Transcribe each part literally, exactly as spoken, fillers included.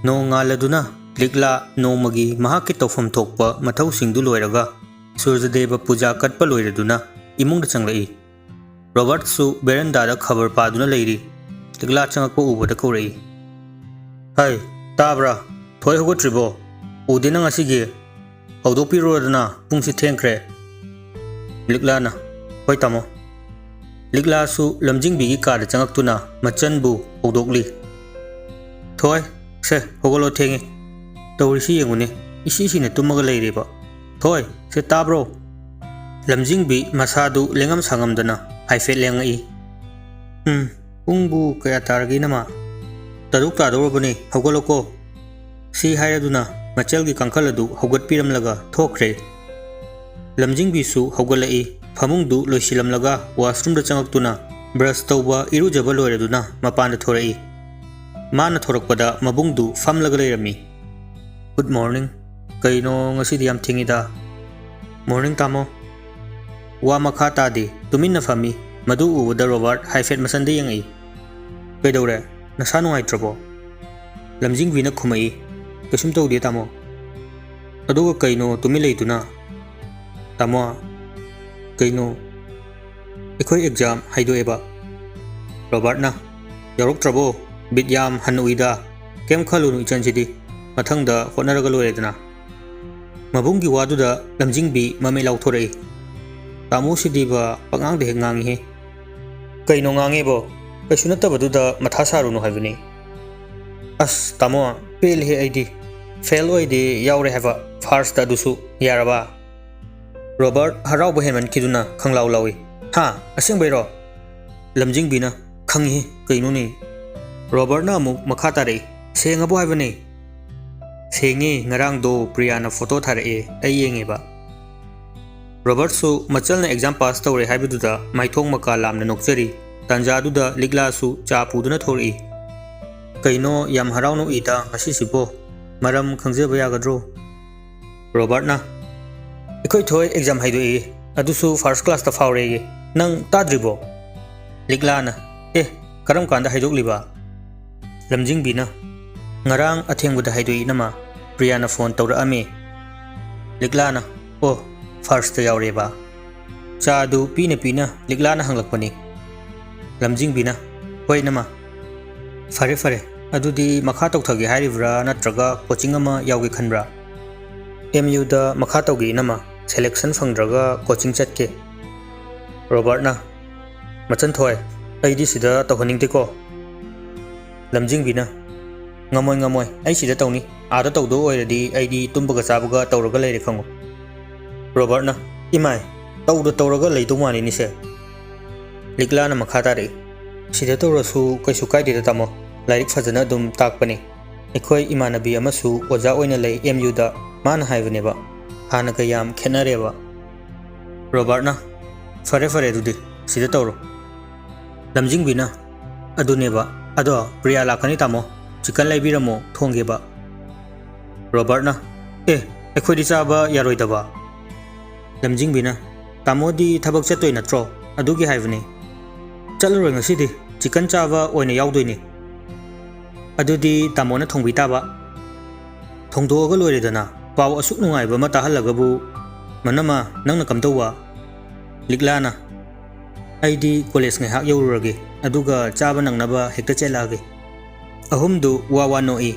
ꯅꯣꯡꯉꯥꯜꯂꯗꯨꯅ ꯂꯤꯛꯂꯥ ꯅꯣꯡꯃꯒꯤ ꯃꯍꯥꯛꯀꯤ ꯇꯧꯐꯝ ꯊꯣꯛꯄ ꯃꯊꯧꯁꯤꯡꯗꯨ ꯂꯣꯏꯔꯒ ꯁꯨꯔꯖꯗꯦꯕ ꯄꯨꯖꯥ ꯀꯠꯄ ꯂꯣꯏꯔꯗꯨꯅ ꯏꯃꯨꯡꯗ ꯆꯪꯂꯛꯏ꯫ ꯔꯣꯕꯔꯠꯁꯨ ꯕꯦꯔꯟꯗꯥꯗ ꯈꯕꯔ ꯄꯥꯗꯨꯅ ꯂꯩꯔꯤ꯫ ꯂꯤꯛꯂꯥ ꯆꯪꯉꯛꯄ ꯎꯕꯗ ꯀꯧꯔꯛꯏ꯫ "ꯍꯩ, ꯇꯥꯕ꯭ꯔꯥ? ꯊꯣꯏ ꯍꯧꯒꯠꯇ꯭ꯔꯤꯕꯣ? ꯎꯗꯦ ꯅꯪ ꯉꯁꯤꯒꯤ꯫ ꯍꯧꯗꯣꯛꯄꯤꯔꯨꯔꯣꯗꯅ, ꯄꯨꯡꯁꯤ ꯊꯦꯡꯈ꯭ꯔꯦ꯫" ꯂꯤꯛꯂꯥꯅ, "ꯍꯣꯏ ꯇꯥꯃꯣ꯫" ꯂꯤꯛꯂꯥꯁꯨ ꯂꯝꯖꯤꯡꯕꯤꯒꯤ ꯀꯥꯗ ꯆꯪꯉꯛꯇꯨꯅ ꯃꯆꯟꯕꯨ ꯍꯧꯗꯣꯛꯂꯤ꯫ "ꯊꯣꯏ, ꯁꯦ ꯍꯧꯒꯠꯂꯣ, ꯊꯦꯡꯉꯦ꯫ ꯇꯧꯔꯤꯁꯤ ꯌꯦꯡꯉꯨꯅꯦ, ꯏꯁꯤ ꯁꯤꯅ ꯇꯨꯝꯃꯒ ꯂꯩꯔꯦꯕ꯫ ꯊꯣꯏ, ꯁꯦ ꯇꯥꯕ꯭ꯔꯣ?" ꯂꯝꯖꯤꯡꯕꯤ ꯃꯁꯥꯗꯨ ꯂꯦꯡꯉꯝ ꯁꯥꯉꯝꯗꯅ ꯍꯥꯏꯐꯦꯠ ꯂꯦꯡꯉꯛꯏ꯫ "ꯎꯝ, ꯄꯨꯡꯕꯨ ꯀꯌꯥ ꯇꯥꯔꯒꯦ ꯏꯅꯝꯃ?" "ꯇꯔꯨꯛ ꯇꯥꯗꯧꯔꯕꯅꯤ, ꯍꯧꯒꯠꯂꯣꯀꯣ꯫" ꯁꯤ ꯍꯥꯏꯔꯗꯨꯅ ꯃꯆꯜꯒꯤ ꯀꯥꯡꯈꯜ ꯑꯗꯨ ꯍꯧꯒꯠꯄꯤꯔꯝꯂꯒ ꯊꯣꯛꯈ꯭ꯔꯦ꯫ ꯂꯝꯖꯤꯡꯕꯤꯁꯨ ꯍꯧꯒꯠꯂꯛꯏ꯫ ꯐꯃꯨꯡꯗꯨ ꯂꯣꯏꯁꯤꯜꯂꯝꯂꯒ ꯋꯥꯁꯔꯨꯝꯗ ꯆꯪꯉꯛꯇꯨꯅ ꯕ꯭ꯔꯁ ꯇꯧꯕ, ꯏꯔꯨꯖꯕ ꯂꯣꯏꯔꯗꯨꯅ ꯃꯄꯥꯟꯗ ꯊꯣꯔꯛꯏ꯫ ꯃꯥꯅ ꯊꯣꯔꯛꯄꯗ ꯃꯕꯨꯡꯗꯨ ꯐꯝꯂꯒ ꯂꯩꯔꯝꯃꯤ꯫ "Good morning. ꯀꯩꯅꯣ ꯉꯁꯤꯗꯤ ꯌꯥꯝ ꯊꯦꯡꯉꯤꯗ?" "ꯃꯣꯔꯅꯤꯡ ꯇꯥꯃꯣ꯫" ꯋꯥ ꯃꯈꯥ ꯇꯥꯗꯦ, ꯇꯨꯃꯤꯟꯅ ꯐꯝꯃꯤ꯫ ꯃꯗꯨ ꯎꯕꯗ ꯔꯣꯕꯥꯔꯠ ꯍꯥꯏꯐꯦꯠ ꯃꯆꯟꯗ ꯌꯦꯡꯉꯛꯏ꯫ "ꯀꯩꯗꯧꯔꯦ? ꯅꯁꯥ ꯅꯨꯡꯉꯥꯏꯇ꯭ꯔꯕꯣ?" ꯂꯝꯖꯤꯡꯕꯤꯅ ꯈꯨꯝꯃꯛꯏ꯫ "ꯀꯩꯁꯨꯝ ꯇꯧꯗꯦ ꯇꯥꯃꯣ꯫" "ꯑꯗꯨꯒ ꯀꯩꯅꯣ ꯇꯨꯃꯤꯟ ꯂꯩꯗꯨꯅ?" "ꯇꯥꯃꯣ, ꯀꯩꯅꯣ, ꯑꯩꯈꯣꯏ ꯑꯦꯛꯖꯥꯝ ꯍꯥꯏꯗꯣꯛꯑꯦꯕ꯫" ꯔꯣꯕꯥꯔꯠꯅ, "ꯌꯥꯎꯔꯛꯇ꯭ꯔꯕꯣ? ꯕꯤꯠ ꯌꯥꯝ ꯍꯟꯅ ꯎꯏꯗ꯫ ꯀꯩꯝ ꯈꯜꯂꯨꯅꯨ ꯏꯆꯟꯁꯤꯗꯤ, ꯃꯊꯪꯗ ꯍꯣꯠꯅꯔꯒ ꯂꯣꯏꯔꯦꯗꯅ꯫" ꯃꯕꯨꯡꯒꯤ ꯋꯥꯗꯨꯗ ꯂꯝꯖꯤꯡꯕꯤ ꯃꯃꯤꯠ ꯂꯥꯎꯊꯣꯔꯛꯏ꯫ "ꯇꯥꯃꯣꯁꯤꯗꯤꯕ ꯄꯉꯥꯡꯗ ꯍꯦꯛ ꯉꯥꯡꯉꯤꯍꯦ꯫" "ꯀꯩꯅꯣ ꯉꯥꯡꯉꯦꯕꯣ? ꯀꯩꯁꯨ ꯅꯠꯇꯕꯗꯨꯗ ꯃꯊꯥ ꯁꯥꯔꯨꯅꯨ ꯍꯥꯏꯕꯅꯤ꯫" "ꯑꯁ ꯇꯥꯃꯣ, ꯄꯦꯜꯂꯤꯍꯦ ꯑꯩꯗꯤ꯫ ꯐꯦꯜ ꯑꯣꯏꯗꯦ ꯌꯥꯎꯔꯦ ꯍꯥꯏꯕ ꯐꯥꯔꯁꯇ, ꯑꯗꯨꯁꯨ ꯌꯥꯔꯕ?" ꯔꯣꯕꯥꯔꯠ ꯍꯔꯥꯎꯕ ꯍꯦꯟꯃꯟꯈꯤꯗꯨꯅ ꯈꯪꯂꯥꯎ ꯂꯥꯎꯏ꯫ "ꯍꯥ? ꯑꯁꯦꯡꯕꯩꯔꯣ?" ꯂꯝꯖꯤꯡꯕꯤꯅ, "ꯈꯪꯉꯤꯍꯦ, ꯀꯩꯅꯣꯅꯦ?" ꯔꯣꯕꯥꯔꯠꯅ ꯑꯃꯨꯛ ꯃꯈꯥ ꯇꯥꯔꯛꯏ, "ꯁꯦꯡꯉꯕꯣ ꯍꯥꯏꯕꯅꯦ?" "ꯁꯦꯡꯉꯦ, ꯉꯔꯥꯡꯗꯣ ꯄ꯭ꯔꯤꯌꯥꯅ ꯐꯣꯇꯣ ꯊꯥꯔꯛꯑꯦ, ꯑꯩ ꯌꯦꯡꯉꯦꯕ꯫" ꯔꯣꯕꯥꯔꯠꯁꯨ ꯃꯆꯜꯅ ꯑꯦꯛꯖꯥꯝ ꯄꯥꯁ ꯇꯧꯔꯦ ꯍꯥꯏꯕꯗꯨꯗ ꯃꯥꯏꯊꯣꯡ ꯃꯀꯥ ꯂꯥꯝꯅ ꯅꯣꯛꯆꯔꯤ꯫ ꯇꯥꯟꯖꯥꯗꯨꯗ ꯂꯤꯛꯂꯥꯁꯨ ꯆꯥ ꯄꯨꯗꯨꯅ ꯊꯣꯔꯛꯏ꯫ "ꯀꯩꯅꯣ ꯌꯥꯝ ꯍꯔꯥꯎꯅ ꯎꯏꯗ ꯉꯁꯤꯁꯤꯕꯣ? ꯃꯔꯝ ꯈꯪꯖꯕ ꯌꯥꯒꯗ꯭ꯔꯣ?" ꯔꯣꯕꯥꯔꯠꯅ, "ꯑꯩꯈꯣꯏ ꯊꯣꯏ ꯑꯦꯛꯖꯥꯝ ꯍꯥꯏꯗꯣꯛꯏ, ꯑꯗꯨꯁꯨ ꯐꯥꯔꯁ ꯀ꯭ꯂꯥꯁꯇ ꯐꯥꯎꯔꯦꯌꯦ꯫ ꯅꯪ ꯇꯥꯗ꯭ꯔꯤꯕꯣ?" ꯂꯤꯛꯂꯥꯅ, "ꯑꯦ, ꯀꯔꯝ ꯀꯥꯟꯗ ꯍꯥꯏꯗꯣꯛꯂꯤꯕ?" ꯂꯝꯖꯤꯡꯕꯤꯅ, ꯉꯔꯥꯡ ꯑꯊꯦꯡꯕꯗ ꯍꯥꯏꯗꯣꯛꯏ ꯏꯅꯝꯃ, ꯄ꯭ꯔꯤꯌꯥꯅ ꯐꯣꯟ ꯇꯧꯔꯛꯑꯝꯃꯤ꯫ ꯂꯤꯛꯂꯥꯅ, "ꯑꯣ, ꯐꯥꯔꯁꯇ ꯌꯥꯎꯔꯦꯕ?" ꯆꯥ ꯑꯗꯨ ꯄꯤꯅ ꯄꯤꯅ ꯂꯤꯛꯂꯥꯅ ꯍꯪꯂꯛꯄꯅꯤ꯫ ꯂꯝꯖꯤꯡꯕꯤꯅ, "ꯍꯣꯏ ꯏꯅꯝꯃ꯫ ꯐꯔꯦ ꯐꯔꯦ, ꯑꯗꯨꯗꯤ ꯃꯈꯥ ꯇꯧꯊꯒꯦ ꯍꯥꯏꯔꯤꯕ꯭ꯔꯥ ꯅꯠꯇ꯭ꯔꯒ ꯀꯣꯆꯤꯡ ꯑꯃ ꯌꯥꯎꯒꯦ ꯈꯟꯕ꯭ꯔꯥ?" "ꯑꯦꯝ ꯌꯨꯗ ꯃꯈꯥ ꯇꯧꯒꯦ ꯏꯅꯝꯃ, ꯁꯦꯂꯦꯛꯁꯟ ꯐꯪꯗ꯭ꯔꯒ ꯀꯣꯆꯤꯡ ꯆꯠꯀꯦ꯫" ꯔꯣꯕꯥꯔꯠꯅ, "ꯃꯆꯟ ꯊꯣꯏ, ꯑꯩꯗꯤ ꯁꯤꯗ ꯇꯧꯍꯟꯅꯤꯡꯗꯦꯀꯣ꯫" ꯂꯝꯖꯤꯡꯕꯤꯅ, "ꯉꯝꯃꯣꯏ, ꯉꯝꯃꯣꯏ, ꯑꯩ ꯁꯤꯗ ꯇꯧꯅꯤ꯫ ꯑꯥꯗ ꯇꯧꯗꯧ ꯑꯣꯏꯔꯗꯤ ꯑꯩꯗꯤ ꯇꯨꯝꯕꯒ ꯆꯥꯕꯒ ꯇꯧꯔꯒ ꯂꯩꯔꯦ ꯈꯪꯉꯨ꯫" ꯔꯣꯕꯥꯔꯠꯅ, "ꯏꯃꯥꯏ, ꯇꯧꯗ ꯇꯧꯔꯒ ꯂꯩꯗꯧ ꯃꯥꯜꯂꯤꯅꯤꯁꯦ꯫" ꯂꯤꯛꯂꯥꯅ ꯃꯈꯥ ꯇꯥꯔꯛꯏ, "ꯁꯤꯗ ꯇꯧꯔꯁꯨ ꯀꯩꯁꯨ ꯀꯥꯏꯗꯦꯗ ꯇꯥꯃꯣ, ꯂꯥꯏꯔꯤꯛ ꯐꯖꯅ ꯑꯗꯨꯝ ꯇꯥꯛꯄꯅꯤ꯫ ꯑꯩꯈꯣꯏ ꯏꯃꯥꯟꯅꯕꯤ ꯑꯃꯁꯨ ꯑꯣꯖꯥ ꯑꯣꯏꯅ ꯂꯩ ꯑꯦꯝ ꯌꯨꯗ, ꯃꯥꯅ ꯍꯥꯏꯕꯅꯦꯕ, ꯍꯥꯟꯅꯒ ꯌꯥꯝ ꯈꯦꯠꯅꯔꯦꯕ꯫" ꯔꯣꯕꯥꯔꯠꯅ, "ꯐꯔꯦ ꯐꯔꯦ, ꯑꯗꯨꯗꯤ ꯁꯤꯗ ꯇꯧꯔꯣ꯫" ꯂꯝꯖꯤꯡꯕꯤꯅ, "ꯑꯗꯨꯅꯦꯕ, ꯑꯗꯣ ꯄ꯭ꯔꯤꯌꯥ ꯂꯥꯛꯀꯅꯤ ꯇꯥꯃꯣ, ꯆꯤꯀꯟ ꯂꯩꯕꯤꯔꯝꯃꯣ, ꯊꯣꯡꯒꯦꯕ꯫" ꯔꯣꯕꯥꯔꯠꯅ, "ꯑꯦ, ꯑꯩꯈꯣꯏꯗꯤ ꯆꯥꯕ ꯌꯥꯔꯣꯏꯗꯕ꯫" ꯂꯝꯖꯤꯡꯕꯤꯅ, "ꯇꯥꯃꯣꯗꯤ ꯊꯕꯛ ꯆꯠꯇꯣꯏ ꯅꯠꯇ꯭ꯔꯣ? ꯑꯗꯨꯒꯤ ꯍꯥꯏꯕꯅꯤ꯫" "ꯆꯠꯂꯔꯣꯏ ꯉꯁꯤꯗꯤ, ꯆꯤꯀꯟ ꯆꯥꯕ ꯑꯣꯏꯅ ꯌꯥꯎꯗꯣꯏꯅꯤ꯫" "ꯑꯗꯨꯗꯤ ꯇꯥꯃꯣꯅ ꯊꯣꯡꯕꯤ ꯇꯥꯕ꯫" "ꯊꯣꯡꯗꯣꯛꯑꯒ ꯂꯣꯏꯔꯦꯗꯅ, ꯄꯥꯎ ꯑꯁꯨꯛ ꯅꯨꯡꯉꯥꯏꯕ ꯑꯃ ꯇꯥꯍꯜꯂꯒꯕꯨ꯫" "ꯃꯅꯝꯃ, ꯅꯪꯅ ꯀꯝꯗꯧꯕ?" ꯂꯤꯛꯂꯥꯅ, "ꯑꯩꯗꯤ ꯀꯣꯂꯦꯖ ꯉꯥꯏꯍꯥꯛ ꯌꯧꯔꯨꯔꯒꯦ, ꯑꯗꯨꯒ ꯆꯥꯕ ꯅꯪꯅꯕ ꯍꯦꯛꯇ ꯆꯦꯜꯂꯛꯑꯒꯦ꯫" ꯑꯍꯨꯝꯗꯨ ꯋꯥ ꯋꯥ ꯅꯣꯛꯏ꯫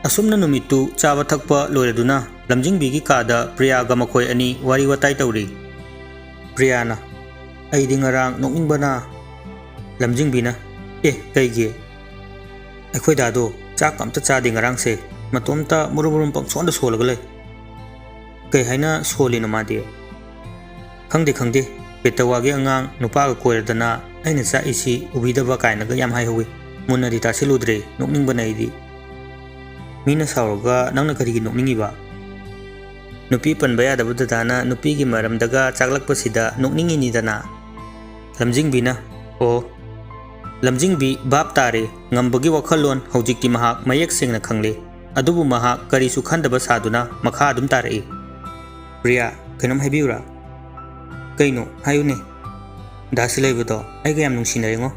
ꯑꯁꯨꯝꯅ ꯅꯨꯃꯤꯠꯇꯨ ꯆꯥꯕ ꯊꯛꯄ ꯂꯣꯏꯔꯗꯨꯅ ꯂꯝꯖꯤꯡꯕꯤꯒꯤ ꯀꯥꯗ ꯄ꯭ꯔꯤꯌꯥꯒ ꯃꯈꯣꯏ ꯑꯅꯤ ꯋꯥꯔꯤ ꯋꯥꯇꯥꯏ ꯇꯧꯔꯤ꯫ ꯄ꯭ꯔꯤꯌꯥꯅ, "ꯑꯩꯗꯤ ꯉꯔꯥꯡ ꯅꯣꯛꯅꯤꯡꯕꯅ꯫" ꯂꯝꯖꯤꯡꯕꯤꯅ, "ꯑꯦ, ꯀꯩꯒꯤ?" "ꯑꯩꯈꯣꯏ ꯗꯥꯗꯣ ꯆꯥꯛ ꯑꯝꯇ ꯆꯥꯗꯦ ꯉꯔꯥꯡꯁꯦ, ꯃꯇꯣꯝꯇ ꯃꯨꯔꯨꯝ ꯃꯨꯔꯨꯝ ꯄꯪꯁꯣꯟꯗ ꯁꯣꯜꯂꯒ ꯂꯩ꯫" "ꯀꯩ ꯍꯥꯏꯅ ꯁꯣꯜꯂꯤꯅꯣ ꯃꯥꯗꯤ?" "ꯈꯪꯗꯦ, ꯈꯪꯗꯦ, ꯄꯦꯇꯋꯥꯒꯤ ꯑꯉꯥꯡ ꯅꯨꯄꯥꯒ ꯀꯣꯏꯔꯗꯅ ꯑꯩꯅ ꯆꯥꯛꯏꯁꯤ ꯎꯕꯤꯗꯕ ꯀꯥꯏꯅꯒ ꯌꯥꯝ ꯍꯥꯏꯍꯧꯋꯤ꯫ ꯃꯨꯟꯅꯗꯤ ꯇꯥꯁꯤꯜꯂꯨꯗ꯭ꯔꯦ, ꯅꯣꯛꯅꯤꯡꯕꯅ ꯑꯩꯗꯤ꯫" "ꯃꯤꯅ ꯁꯥꯎꯔꯒ ꯅꯪꯅ ꯀꯔꯤꯒꯤ ꯅꯣꯛꯅꯤꯡꯉꯤꯕ?" "ꯅꯨꯄꯤ ꯄꯟꯕ ꯌꯥꯗꯕ ꯗꯗꯥꯅ ꯅꯨꯄꯤꯒꯤ ꯃꯔꯝꯗꯒ ꯆꯥꯛꯂꯛꯄꯁꯤꯗ ꯅꯣꯛꯅꯤꯡꯉꯤꯅꯤꯗꯅ꯫" ꯂꯝꯖꯤꯡꯕꯤꯅ, "ꯑꯣ꯫" ꯂꯝꯖꯤꯡꯕꯤ ꯚꯥꯞ ꯇꯥꯔꯦ꯫ ꯉꯝꯕꯒꯤ ꯋꯥꯈꯜꯂꯣꯟ ꯍꯧꯖꯤꯛꯇꯤ ꯃꯍꯥꯛ ꯃꯌꯦꯛ ꯁꯦꯡꯅ ꯈꯪꯂꯦ꯫ ꯑꯗꯨꯕꯨ ꯃꯍꯥꯛ ꯀꯔꯤꯁꯨ ꯈꯟꯗꯕ ꯁꯥꯗꯨꯅ ꯃꯈꯥ ꯑꯗꯨꯝ ꯇꯥꯔꯛꯏ꯫ "ꯄ꯭ꯔꯤꯌꯥ, ꯀꯩꯅꯣꯝ ꯍꯥꯏꯕꯤꯌꯨꯔꯥ?" "ꯀꯩꯅꯣ? ꯍꯥꯏꯌꯨꯅꯦ꯫" "ꯗꯥ ꯁꯤꯂꯩꯕꯗꯣ ꯑꯩꯒ ꯌꯥꯝ ꯅꯨꯡꯁꯤꯅꯔꯦꯉꯣ꯫"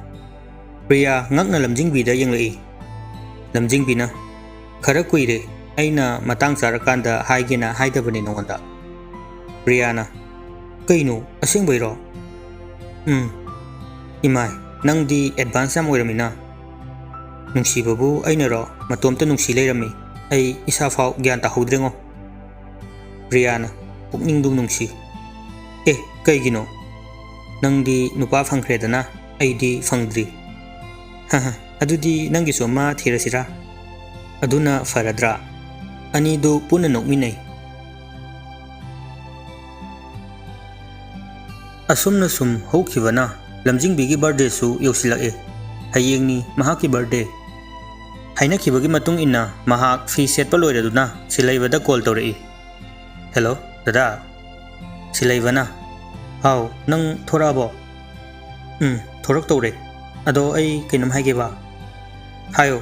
ꯄ꯭ꯔꯤꯌꯥ ꯉꯛꯅ ꯂꯝꯖꯤꯡꯕꯤꯗ ꯌꯦꯡꯂꯛꯏ꯫ ꯂꯝꯖꯤꯡꯕꯤꯅ, "ꯈꯔ ꯀꯨꯏꯔꯦ, ꯑꯩꯅ ꯃꯇꯥꯡ ꯆꯥꯔꯀꯥꯟꯗ ꯍꯥꯏꯒꯦꯅ ꯍꯥꯏꯗꯕꯅꯤ ꯅꯉꯣꯟꯗ꯫" ꯄ꯭ꯔꯤꯌꯥꯅ, "ꯀꯩꯅꯣ, ꯑꯁꯦꯡꯕꯩꯔꯣ?" "ꯎꯝ꯫ ꯏꯃꯥꯏ, ꯅꯪꯗꯤ ꯑꯦꯗꯚꯥꯟꯁ ꯌꯥꯝ ꯑꯣꯏꯔꯝꯃꯤꯅ꯫ ꯅꯨꯡꯁꯤꯕꯕꯨ ꯑꯩꯅꯔꯣ? ꯃꯇꯣꯝꯇ ꯅꯨꯡꯁꯤ ꯂꯩꯔꯝꯃꯤ꯫ ꯑꯩ ꯏꯁꯥꯐꯥꯎ ꯒ꯭ꯌꯥꯟ ꯇꯥꯍꯧꯗ꯭ꯔꯦꯉꯣ꯫" ꯄ꯭ꯔꯤꯌꯥꯅ, ꯄꯨꯛꯅꯤꯡꯗꯨ ꯅꯨꯡꯁꯤ꯫ "ꯑꯦ, ꯀꯩꯒꯤꯅꯣ? ꯅꯪꯗꯤ ꯅꯨꯄꯥ ꯐꯪꯈ꯭ꯔꯦꯗꯅ, ꯑꯩꯗꯤ ꯐꯪꯗ꯭ꯔꯤ꯫" "ꯍꯍ, ꯑꯗꯨꯗꯤ ꯅꯪꯒꯤꯁꯨ ꯑꯃ ꯊꯤꯔꯁꯤꯔꯥ? ꯑꯗꯨꯅ ꯐꯔꯗ꯭ꯔꯥ?" ꯑꯅꯤꯗꯨ ꯄꯨꯟꯅ ꯅꯣꯛꯃꯤꯟꯅꯩ꯫ ꯑꯁꯨꯝꯅ ꯁꯨꯝ ꯍꯧꯈꯤꯕꯅ ꯂꯝꯖꯤꯡꯕꯤꯒꯤ ꯕꯥꯔꯗꯦꯁꯨ ꯌꯧꯁꯤꯜꯂꯛꯑꯦ꯫ ꯍꯌꯦꯡꯅꯤ ꯃꯍꯥꯛꯀꯤ ꯕꯥꯔꯗꯦ꯫ ꯍꯥꯏꯅꯈꯤꯕꯒꯤ ꯃꯇꯨꯡ ꯏꯟꯅ ꯃꯍꯥꯛ ꯐꯤ ꯁꯦꯠꯄ ꯂꯣꯏꯔꯗꯨꯅ ꯁꯤꯜꯍꯩꯕꯗ ꯀꯣꯜ ꯇꯧꯔꯛꯏ꯫ "ꯍꯦꯜꯂꯣ, ꯗꯗꯥ꯫" ꯁꯤꯜꯍꯩꯕꯅ, "ꯍꯥꯎ, ꯅꯪ ꯊꯣꯔꯛꯑꯕꯣ?" "ꯎꯝ, ꯊꯣꯔꯛꯇꯧꯔꯦ꯫ ꯑꯗꯣ ꯑꯩ ꯀꯩꯅꯣꯝ ꯍꯥꯏꯒꯦꯕ꯫" "ꯍꯥꯏꯌꯣ꯫"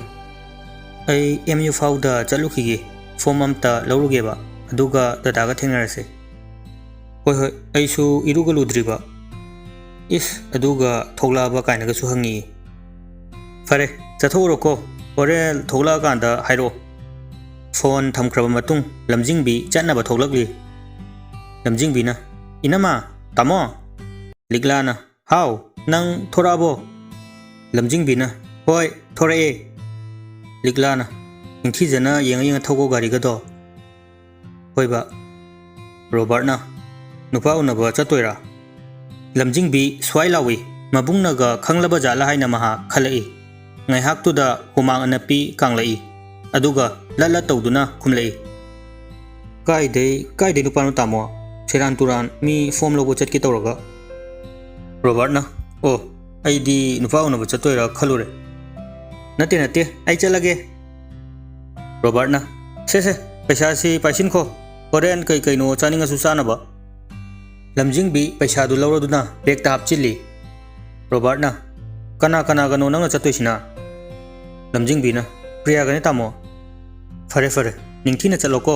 "ꯑꯩ ꯑꯦꯝ ꯌꯨ ꯐꯥꯎꯗ ꯆꯠꯂꯨꯈꯤꯒꯦ, ꯐꯣꯝ ꯑꯝꯇ ꯂꯧꯔꯨꯒꯦꯕ, ꯑꯗꯨꯒ ꯗꯗꯥꯒ ꯊꯦꯡꯅꯔꯁꯦ꯫" "ꯍꯣꯏ, ꯍꯣꯏ, ꯑꯩꯁꯨ ꯏꯔꯨꯒ ꯂꯨꯗ꯭ꯔꯤꯕ꯫" "ꯏꯁ, ꯑꯗꯨꯒ ꯊꯣꯛꯂꯛꯑꯕ ꯀꯥꯏꯅꯒꯁꯨ ꯍꯪꯉꯤ꯫" "ꯐꯔꯦ, ꯆꯠꯊꯣꯛꯎꯔꯣꯀꯣ, ꯍꯣꯔꯦꯟ ꯊꯣꯛꯂꯛꯑꯀꯥꯟꯗ ꯍꯥꯏꯔꯛꯑꯣ꯫" ꯐꯣꯟ ꯊꯝꯈ꯭ꯔꯕ ꯃꯇꯨꯡ ꯂꯝꯖꯤꯡꯕꯤ ꯆꯠꯅꯕ ꯊꯣꯛꯂꯛꯂꯤ꯫ ꯂꯝꯖꯤꯡꯕꯤꯅ, "ꯏꯅꯝꯃ, ꯇꯥꯃꯣ꯫" ꯂꯤꯛꯂꯥꯅ, "ꯍꯥꯎ, ꯅꯪ ꯊꯣꯔꯛꯑꯕꯣ?" ꯂꯝꯖꯤꯡꯕꯤꯅ, "ꯍꯣꯏ, ꯊꯣꯔꯛꯑꯦ꯫" ꯂꯤꯛꯂꯥꯅ, "ꯅꯤꯡꯊꯤꯖꯅ ꯌꯦꯡꯉ ꯌꯦꯡꯉ ꯊꯧꯀꯣ ꯒꯥꯔꯤꯒꯗꯣ꯫" "ꯍꯣꯏꯕ꯫" ꯔꯣꯕꯥꯔꯠꯅ, "ꯅꯨꯄꯥ ꯎꯅꯕ ꯆꯠꯇꯣꯏꯔꯥ?" ꯂꯝꯖꯤꯡꯕꯤ ꯁ꯭ꯋꯥꯏ ꯂꯥꯎꯏ꯫ ꯃꯕꯨꯡꯅꯒ ꯈꯪꯂꯕ ꯖꯥꯠꯂ ꯍꯥꯏꯅ ꯃꯍꯥꯛ ꯈꯜꯂꯛꯏ꯫ ꯉꯥꯏꯍꯥꯛꯇꯨꯗ ꯍꯨꯃꯥꯡ ꯑꯅꯞꯄꯤ ꯀꯥꯡꯂꯛꯏ꯫ ꯑꯗꯨꯒ ꯂꯠ ꯂꯠ ꯇꯧꯗꯨꯅ ꯈꯨꯝꯂꯛꯏ, "ꯀꯥꯏꯗꯩ, ꯀꯥꯏꯗꯩ ꯅꯨꯄꯥꯅꯣ ꯇꯥꯃꯣ? ꯁꯦꯔꯥꯟ ꯇꯨꯔꯥꯟ, ꯃꯤ ꯐꯣꯝ ꯂꯧꯕ ꯆꯠꯀꯦ ꯇꯧꯔꯒ꯫" ꯔꯣꯕꯥꯔꯠꯅ, "ꯑꯣ, ꯑꯩꯗꯤ ꯅꯨꯄꯥ ꯎꯅꯕ ꯆꯠꯇꯣꯏꯔꯥ ꯈꯜꯂꯨꯔꯦ꯫" "ꯅꯠꯇꯦ, ꯅꯠꯇꯦ, ꯑꯩ ꯆꯠꯂꯒꯦ꯫" ꯔꯣꯕꯥꯔꯠꯅ, "ꯁꯦ, ꯁꯦ, ꯄꯩꯁꯥꯁꯤ ꯄꯥꯏꯁꯤꯟꯈꯣ, ꯍꯣꯔꯦꯟ ꯀꯩ ꯀꯩꯅꯣ ꯆꯥꯅꯤꯡꯉꯁꯨ ꯆꯥꯅꯕ꯫" ꯂꯝꯖꯤꯡꯕꯤ ꯄꯩꯁꯥꯗꯨ ꯂꯧꯔꯗꯨꯅ ꯕꯦꯛꯇ ꯍꯥꯞꯆꯤꯜꯂꯤ꯫ ꯔꯣꯕꯥꯔꯠꯅ, "ꯀꯅꯥ ꯀꯅꯥꯒꯅꯣ ꯅꯪꯅ ꯆꯠꯇꯣꯏꯁꯤꯅ?" ꯂꯝꯖꯤꯡꯕꯤꯅ, "ꯄ꯭ꯔꯤꯌꯥꯒꯅꯦ ꯇꯥꯃꯣ꯫" "ꯐꯔꯦ, ꯐꯔꯦ, ꯅꯤꯡꯊꯤꯅ ꯆꯠꯂꯣꯀꯣ꯫"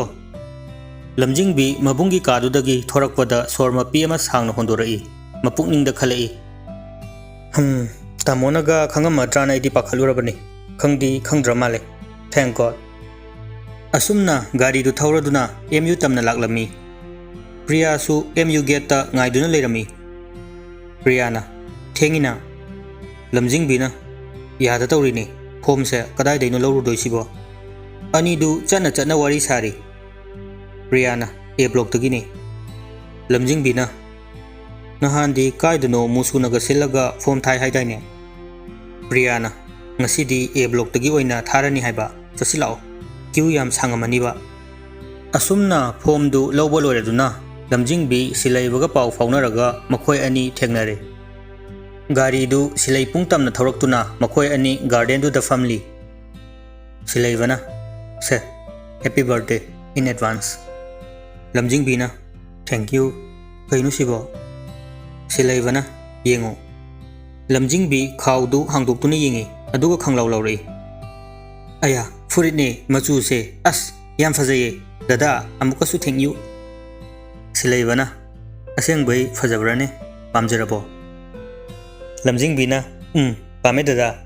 ꯂꯝꯖꯤꯡꯕꯤ ꯃꯕꯨꯡꯒꯤ ꯀꯥꯗꯨꯗꯒꯤ ꯊꯣꯔꯛꯄꯗ ꯁꯣꯔ ꯃꯄꯤ ꯑꯃ ꯁꯥꯡꯅ ꯍꯣꯟꯗꯣꯔꯛꯏ꯫ ꯃꯄꯨꯛꯅꯤꯡꯗ ꯈꯜꯂꯛꯏ, "ꯍꯝ, ꯇꯥꯃꯣꯅꯒ ꯈꯪꯉꯝꯃꯗ꯭ꯔꯥꯅ ꯑꯩꯗꯤ ꯄꯥꯈꯠꯂꯨꯔꯕꯅꯤ꯫ ꯈꯪꯗꯤ ꯈꯪꯗ꯭ꯔ ꯃꯥꯜꯂꯦ꯫ Thank God꯫ ꯑꯁꯨꯝꯅ ꯒꯥꯔꯤꯗꯨ ꯊꯧꯔꯗꯨꯅ ꯑꯦꯝ ꯌꯨ ꯇꯝꯅ ꯂꯥꯛꯂꯝꯃꯤ꯫ ꯄ꯭ꯔꯤꯌꯥꯁꯨ ꯑꯦꯝ ꯌꯨ ꯒꯦꯠꯇ ꯉꯥꯏꯗꯨꯅ ꯂꯩꯔꯝꯃꯤ꯫ ꯄ꯭ꯔꯤꯌꯥꯅ, "ꯊꯦꯡꯉꯤꯅ?" ꯂꯝꯖꯤꯡꯕꯤꯅ, "ꯌꯥꯗ ꯇꯧꯔꯤꯅꯤ, ꯐꯣꯝꯁꯦ ꯀꯗꯥꯏꯗꯩꯅꯣ ꯂꯧꯔꯨꯗꯣꯏꯁꯤꯕꯣ?" ꯑꯅꯤꯗꯨ ꯆꯠꯅ ꯆꯠꯅ ꯋꯥꯔꯤ ꯁꯥꯔꯤ꯫ ꯄ꯭ꯔꯤꯌꯥꯅ, "ꯑꯦ ꯕ꯭ꯂꯣꯛꯇꯒꯤꯅꯤ꯫" ꯂꯝꯖꯤꯡꯕꯤꯅ, "ꯅꯍꯥꯟꯗꯤ ꯀꯥꯏꯗꯅꯣ ꯃꯨꯁꯨꯅꯒ ꯁꯤꯜꯂꯒ ꯐꯣꯝ ꯊꯥꯏ ꯍꯥꯏꯗꯥꯏꯅꯦ?" ꯄ꯭ꯔꯤꯌꯥꯅ, "ꯉꯁꯤꯗꯤ ꯑꯦ ꯕ꯭ꯂꯣꯛꯇꯒꯤ ꯑꯣꯏꯅ ꯊꯥꯔꯅꯤ ꯍꯥꯏꯕ, ꯆꯠꯁꯤꯜꯂꯛꯑꯣ, ꯀ꯭ꯌꯨ ꯌꯥꯝ ꯁꯥꯡꯉꯝꯃꯅꯤꯕ꯫" ꯑꯁꯨꯝꯅ ꯐꯣꯝꯗꯨ ꯂꯧꯕ ꯂꯣꯏꯔꯗꯨꯅ ꯂꯝꯖꯤꯡꯕꯤ ꯁꯤꯂꯩꯕꯒ ꯄꯥꯎ ꯐꯥꯎꯅꯔꯒ ꯃꯈꯣꯏ ꯑꯅꯤ ꯊꯦꯡꯅꯔꯦ꯫ ꯒꯥꯔꯤꯗꯨ ꯁꯤꯂꯩ ꯄꯨꯡ ꯇꯝꯅ ꯊꯧꯔꯛꯇꯨꯅ ꯃꯈꯣꯏ ꯑꯅꯤ ꯒꯥꯔꯗꯦꯟꯗꯨꯗ ꯐꯝꯂꯤ꯫ ꯁꯤꯂꯩꯕꯅ, "ꯁꯦ, happy birthday in advance꯫" ꯂꯝꯖꯤꯡꯕꯤꯅ, "Thank you꯫ ꯀꯩꯅꯣ ꯁꯤꯕꯣ?" ꯁꯤꯂꯩꯕꯅ, "ꯌꯦꯡꯉꯨ꯫" ꯂꯝꯖꯤꯡꯕꯤ ꯈꯥꯎꯗꯨ ꯍꯥꯡꯗꯣꯛꯇꯨꯅ ꯌꯦꯡꯉꯤ, ꯑꯗꯨꯒ ꯈꯪꯂꯥꯎ ꯂꯥꯎꯔꯛꯏ꯫ "ꯑꯌꯥ, ꯐꯨꯔꯤꯠꯅꯦ, ꯃꯆꯨꯁꯦ, ꯑꯁ, ꯌꯥꯝ ꯐꯖꯩꯌꯦ꯫ ꯗꯗꯥ, ꯑꯃꯨꯛꯀꯁꯨ thank you꯫" ꯁꯤꯂꯩꯕꯅ, "ꯑꯁꯦꯡꯕꯩ ꯐꯖꯕ꯭ꯔꯥꯅꯦ? ꯄꯥꯝꯖꯔꯕꯣ?" ꯂꯝꯖꯤꯡꯕꯤꯅ, "ꯎꯝ, ꯄꯥꯝꯃꯦ ꯗꯗꯥ꯫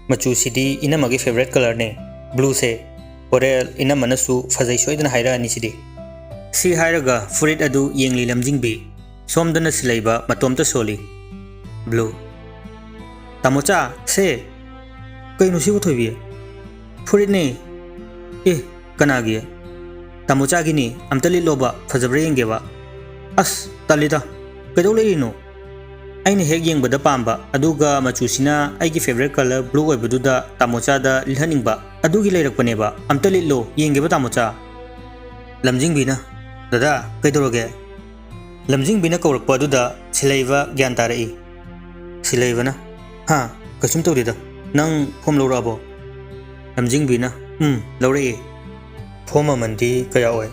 ꯃꯆꯨꯁꯤꯗꯤ ꯏꯅꯝꯃꯒꯤ favourite colourꯅꯦ, blueꯁꯦ꯫ ꯍꯣꯔꯦꯟ ꯏꯅꯝꯃꯅꯁꯨ ꯐꯖꯩ ꯁꯣꯏꯗꯅ ꯍꯥꯏꯔꯛꯑꯅꯤ ꯁꯤꯗꯤ꯫" ꯁꯤ ꯍꯥꯏꯔꯒ ꯐꯨꯔꯤꯠ ꯑꯗꯨ ꯌꯦꯡꯂꯤ ꯂꯝꯖꯤꯡꯕꯤ꯫ ꯁꯣꯝꯗꯅ ꯁꯤꯂꯩꯕ ꯃꯇꯣꯝꯇ ꯁꯣꯜꯂꯤ꯫ Blue꯫ "ꯇꯥꯃꯣꯆꯥ, ꯁꯦ!" "ꯀꯩꯅꯣ ꯁꯤꯕꯨ, ꯊꯣꯏꯕꯤ?" "ꯐꯨꯔꯤꯠꯅꯦ꯫" "ꯑꯦ, ꯀꯅꯥꯒꯤ?" "ꯇꯥꯃꯣꯆꯥꯒꯤꯅꯤ, ꯑꯝꯇ ꯂꯤꯠꯂꯣꯕ, ꯐꯖꯕ꯭ꯔꯥ ꯌꯦꯡꯒꯦꯕ꯫" "ꯑꯁ, ꯇꯜꯂꯤꯗ, ꯀꯩꯗꯧ ꯂꯩꯔꯤꯅꯣ? ꯑꯩꯅ ꯍꯦꯛ ꯌꯦꯡꯕꯗ ꯄꯥꯝꯕ, ꯑꯗꯨꯒ ꯃꯆꯨꯁꯤꯅ ꯑꯩꯒꯤ favourite colour blue ꯑꯣꯏꯕꯗꯨꯗ ꯇꯥꯃꯣꯆꯥꯗ ꯂꯤꯠꯍꯟꯅꯤꯡꯕ, ꯑꯗꯨꯒꯤ ꯂꯩꯔꯛꯄꯅꯦꯕ꯫ ꯑꯝꯇ ꯂꯤꯠꯂꯣ, ꯌꯦꯡꯒꯦꯕ ꯇꯥꯃꯣꯆꯥ꯫" ꯂꯝꯖꯤꯡꯕꯤꯅ, "ꯗꯗꯥ, ꯀꯩꯗꯧꯔꯒꯦ?" ꯂꯝꯖꯤꯡꯕꯤꯅ ꯀꯧꯔꯛꯄ ꯑꯗꯨꯗ ꯁꯤꯂꯩꯕ ꯒ꯭ꯌꯥꯟ ꯇꯥꯔꯛꯏ꯫ ꯁꯤꯂꯩꯕꯅ, "ꯍꯥ, ꯀꯩꯁꯨꯝ ꯇꯧꯗꯦꯗ꯫ ꯅꯪ ꯐꯣꯝ ꯂꯧꯔꯛꯑꯕꯣ?" ꯂꯝꯖꯤꯡꯕꯤꯅ, "ꯎꯝ, ꯂꯧꯔꯛꯑꯦ꯫" "ꯐꯣꯝ ꯃꯃꯜꯗꯤ ꯀꯌꯥ ꯑꯣꯏ?"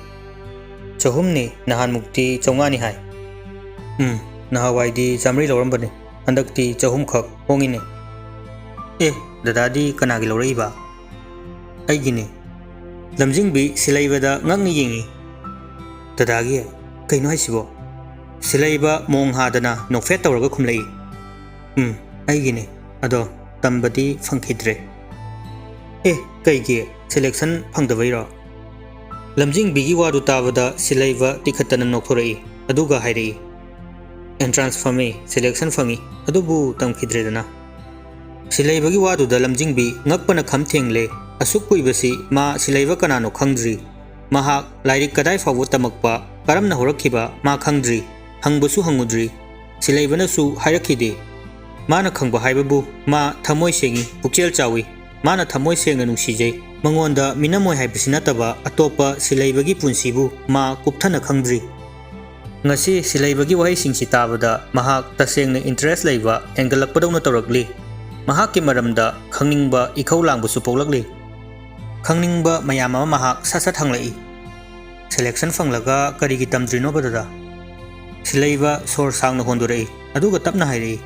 "ꯆꯍꯨꯝꯅꯤ, ꯅꯍꯥꯟꯃꯨꯛꯇꯤ ꯆꯥꯝꯃꯉꯥꯅꯤ ꯍꯥꯏ꯫" "ꯎꯝ, ꯅꯍꯥꯟꯋꯥꯏꯗꯤ ꯆꯥꯝꯃꯔꯤ ꯂꯧꯔꯝꯕꯅꯤ, ꯍꯟꯗꯛꯇꯤ ꯆꯍꯨꯝꯈꯛ ꯍꯣꯡꯉꯤꯅꯦ꯫" "ꯑꯦ, ꯗꯗꯥꯗꯤ ꯀꯅꯥꯒꯤ ꯂꯧꯔꯛꯏꯕ?" "ꯑꯩꯒꯤꯅꯤ꯫" ꯂꯝꯖꯤꯡꯕꯤ ꯁꯤꯂꯩꯕꯗ ꯉꯛꯅ ꯌꯦꯡꯉꯤ꯫ "ꯗꯗꯥꯒꯤ? ꯀꯩꯅꯣ ꯍꯥꯏꯁꯤꯕꯣ?" ꯁꯤꯂꯩꯕ ꯃꯣꯡ ꯍꯥꯗꯅ ꯅꯣꯛꯐꯦꯠ ꯇꯧꯔꯒ ꯈꯨꯝꯂꯛꯏ꯫ "ꯎꯝ, ꯑꯩꯒꯤꯅꯤ꯫ ꯑꯗꯣ ꯇꯝꯕꯗꯤ ꯐꯪꯈꯤꯗ꯭ꯔꯦ꯫" "ꯑꯦ, ꯀꯩꯒꯤ? Selection ꯐꯪꯗꯕꯩꯔꯣ?" ꯂꯝꯖꯤꯡꯕꯤꯒꯤ ꯋꯥꯗꯨ ꯇꯥꯕꯗ ꯁꯤꯂꯩꯕ ꯇꯤꯈꯠꯇꯅ ꯅꯣꯛꯊꯣꯔꯛꯏ, ꯑꯗꯨꯒ ꯍꯥꯏꯔꯛꯏ, "Entrance ꯐꯝꯃꯤ, selection ꯐꯪꯉꯤ, ꯑꯗꯨꯕꯨ ꯇꯝꯈꯤꯗ꯭ꯔꯦꯗꯅ꯫" ꯁꯤꯂꯩꯕꯒꯤ ꯋꯥꯗꯨꯗ ꯂꯝꯖꯤꯡꯕꯤ ꯉꯛꯄꯅ ꯈꯝ ꯊꯦꯡꯂꯦ꯫ ꯑꯁꯨꯛ ꯀꯨꯏꯕꯁꯤ ꯃꯥ ꯁꯤꯂꯩꯕ ꯀꯅꯥꯅꯣ ꯈꯪꯗ꯭ꯔꯤ꯫ ꯃꯍꯥꯛ ꯂꯥꯏꯔꯤꯛ ꯀꯗꯥꯏ ꯐꯥꯎꯕ ꯇꯝꯃꯛꯄ, ꯀꯔꯝꯅ ꯍꯧꯔꯛꯈꯤꯕ ꯃꯥ ꯈꯪꯗ꯭ꯔꯤ꯫ ꯍꯪꯕꯁꯨ ꯍꯪꯉꯨꯗ꯭ꯔꯤ꯫ ꯁꯤꯂꯩꯕꯅꯁꯨ ꯍꯥꯏꯔꯛꯈꯤꯗꯦ꯫ ꯃꯥꯅ ꯈꯪꯕ ꯍꯥꯏꯕꯕꯨ ꯃꯥ ꯊꯃꯣꯏ ꯁꯦꯡꯉꯤ, ꯄꯨꯛꯆꯦꯜ ꯆꯥꯎꯏ꯫ ꯃꯥꯅ ꯊꯃꯣꯏ ꯁꯦꯡꯅ ꯅꯨꯡꯁꯤꯖꯩ꯫ ꯃꯉꯣꯟꯗ ꯃꯤꯅꯝ ꯑꯣꯏ ꯍꯥꯏꯕꯁꯤ ꯅꯠꯇꯕ ꯑꯇꯣꯞꯄ ꯁꯤꯂꯩꯕꯒꯤ ꯄꯨꯟꯁꯤꯕꯨ ꯃꯥ ꯀꯨꯞꯊꯅ ꯈꯪꯗ꯭ꯔꯤ꯫ ꯉꯁꯤ ꯁꯤꯂꯩꯕꯒꯤ ꯋꯥꯍꯩꯁꯤꯡꯁꯤ ꯇꯥꯕꯗ ꯃꯍꯥꯛ ꯇꯁꯦꯡꯅ interest ꯂꯩꯕ ꯍꯦꯟꯒꯠꯂꯛꯄꯗꯧꯅ ꯇꯧꯔꯛꯂꯤ꯫ ꯃꯍꯥꯛꯀꯤ ꯃꯔꯝꯗ ꯈꯪꯅꯤꯡꯕ ꯏꯈꯧ ꯂꯥꯡꯕꯁꯨ ꯄꯣꯛꯂꯛꯂꯤ꯫ ꯈꯪꯅꯤꯡꯕ ꯃꯌꯥꯝ ꯑꯃ ꯃꯍꯥꯛ ꯁꯠ ꯁꯠ ꯍꯪꯂꯛꯏ꯫ "Selection ꯐꯪꯂꯒ ꯀꯔꯤꯒꯤ ꯇꯝꯗ꯭ꯔꯤꯅꯣꯕ, ꯗꯗꯥ?" ꯁꯤꯂꯩꯕ ꯁꯣꯔ ꯁꯥꯡꯅ ꯍꯣꯟꯗꯣꯔꯛꯏ, ꯑꯗꯨꯒ ꯇꯞꯅ ꯍꯥꯏꯔꯛꯏ,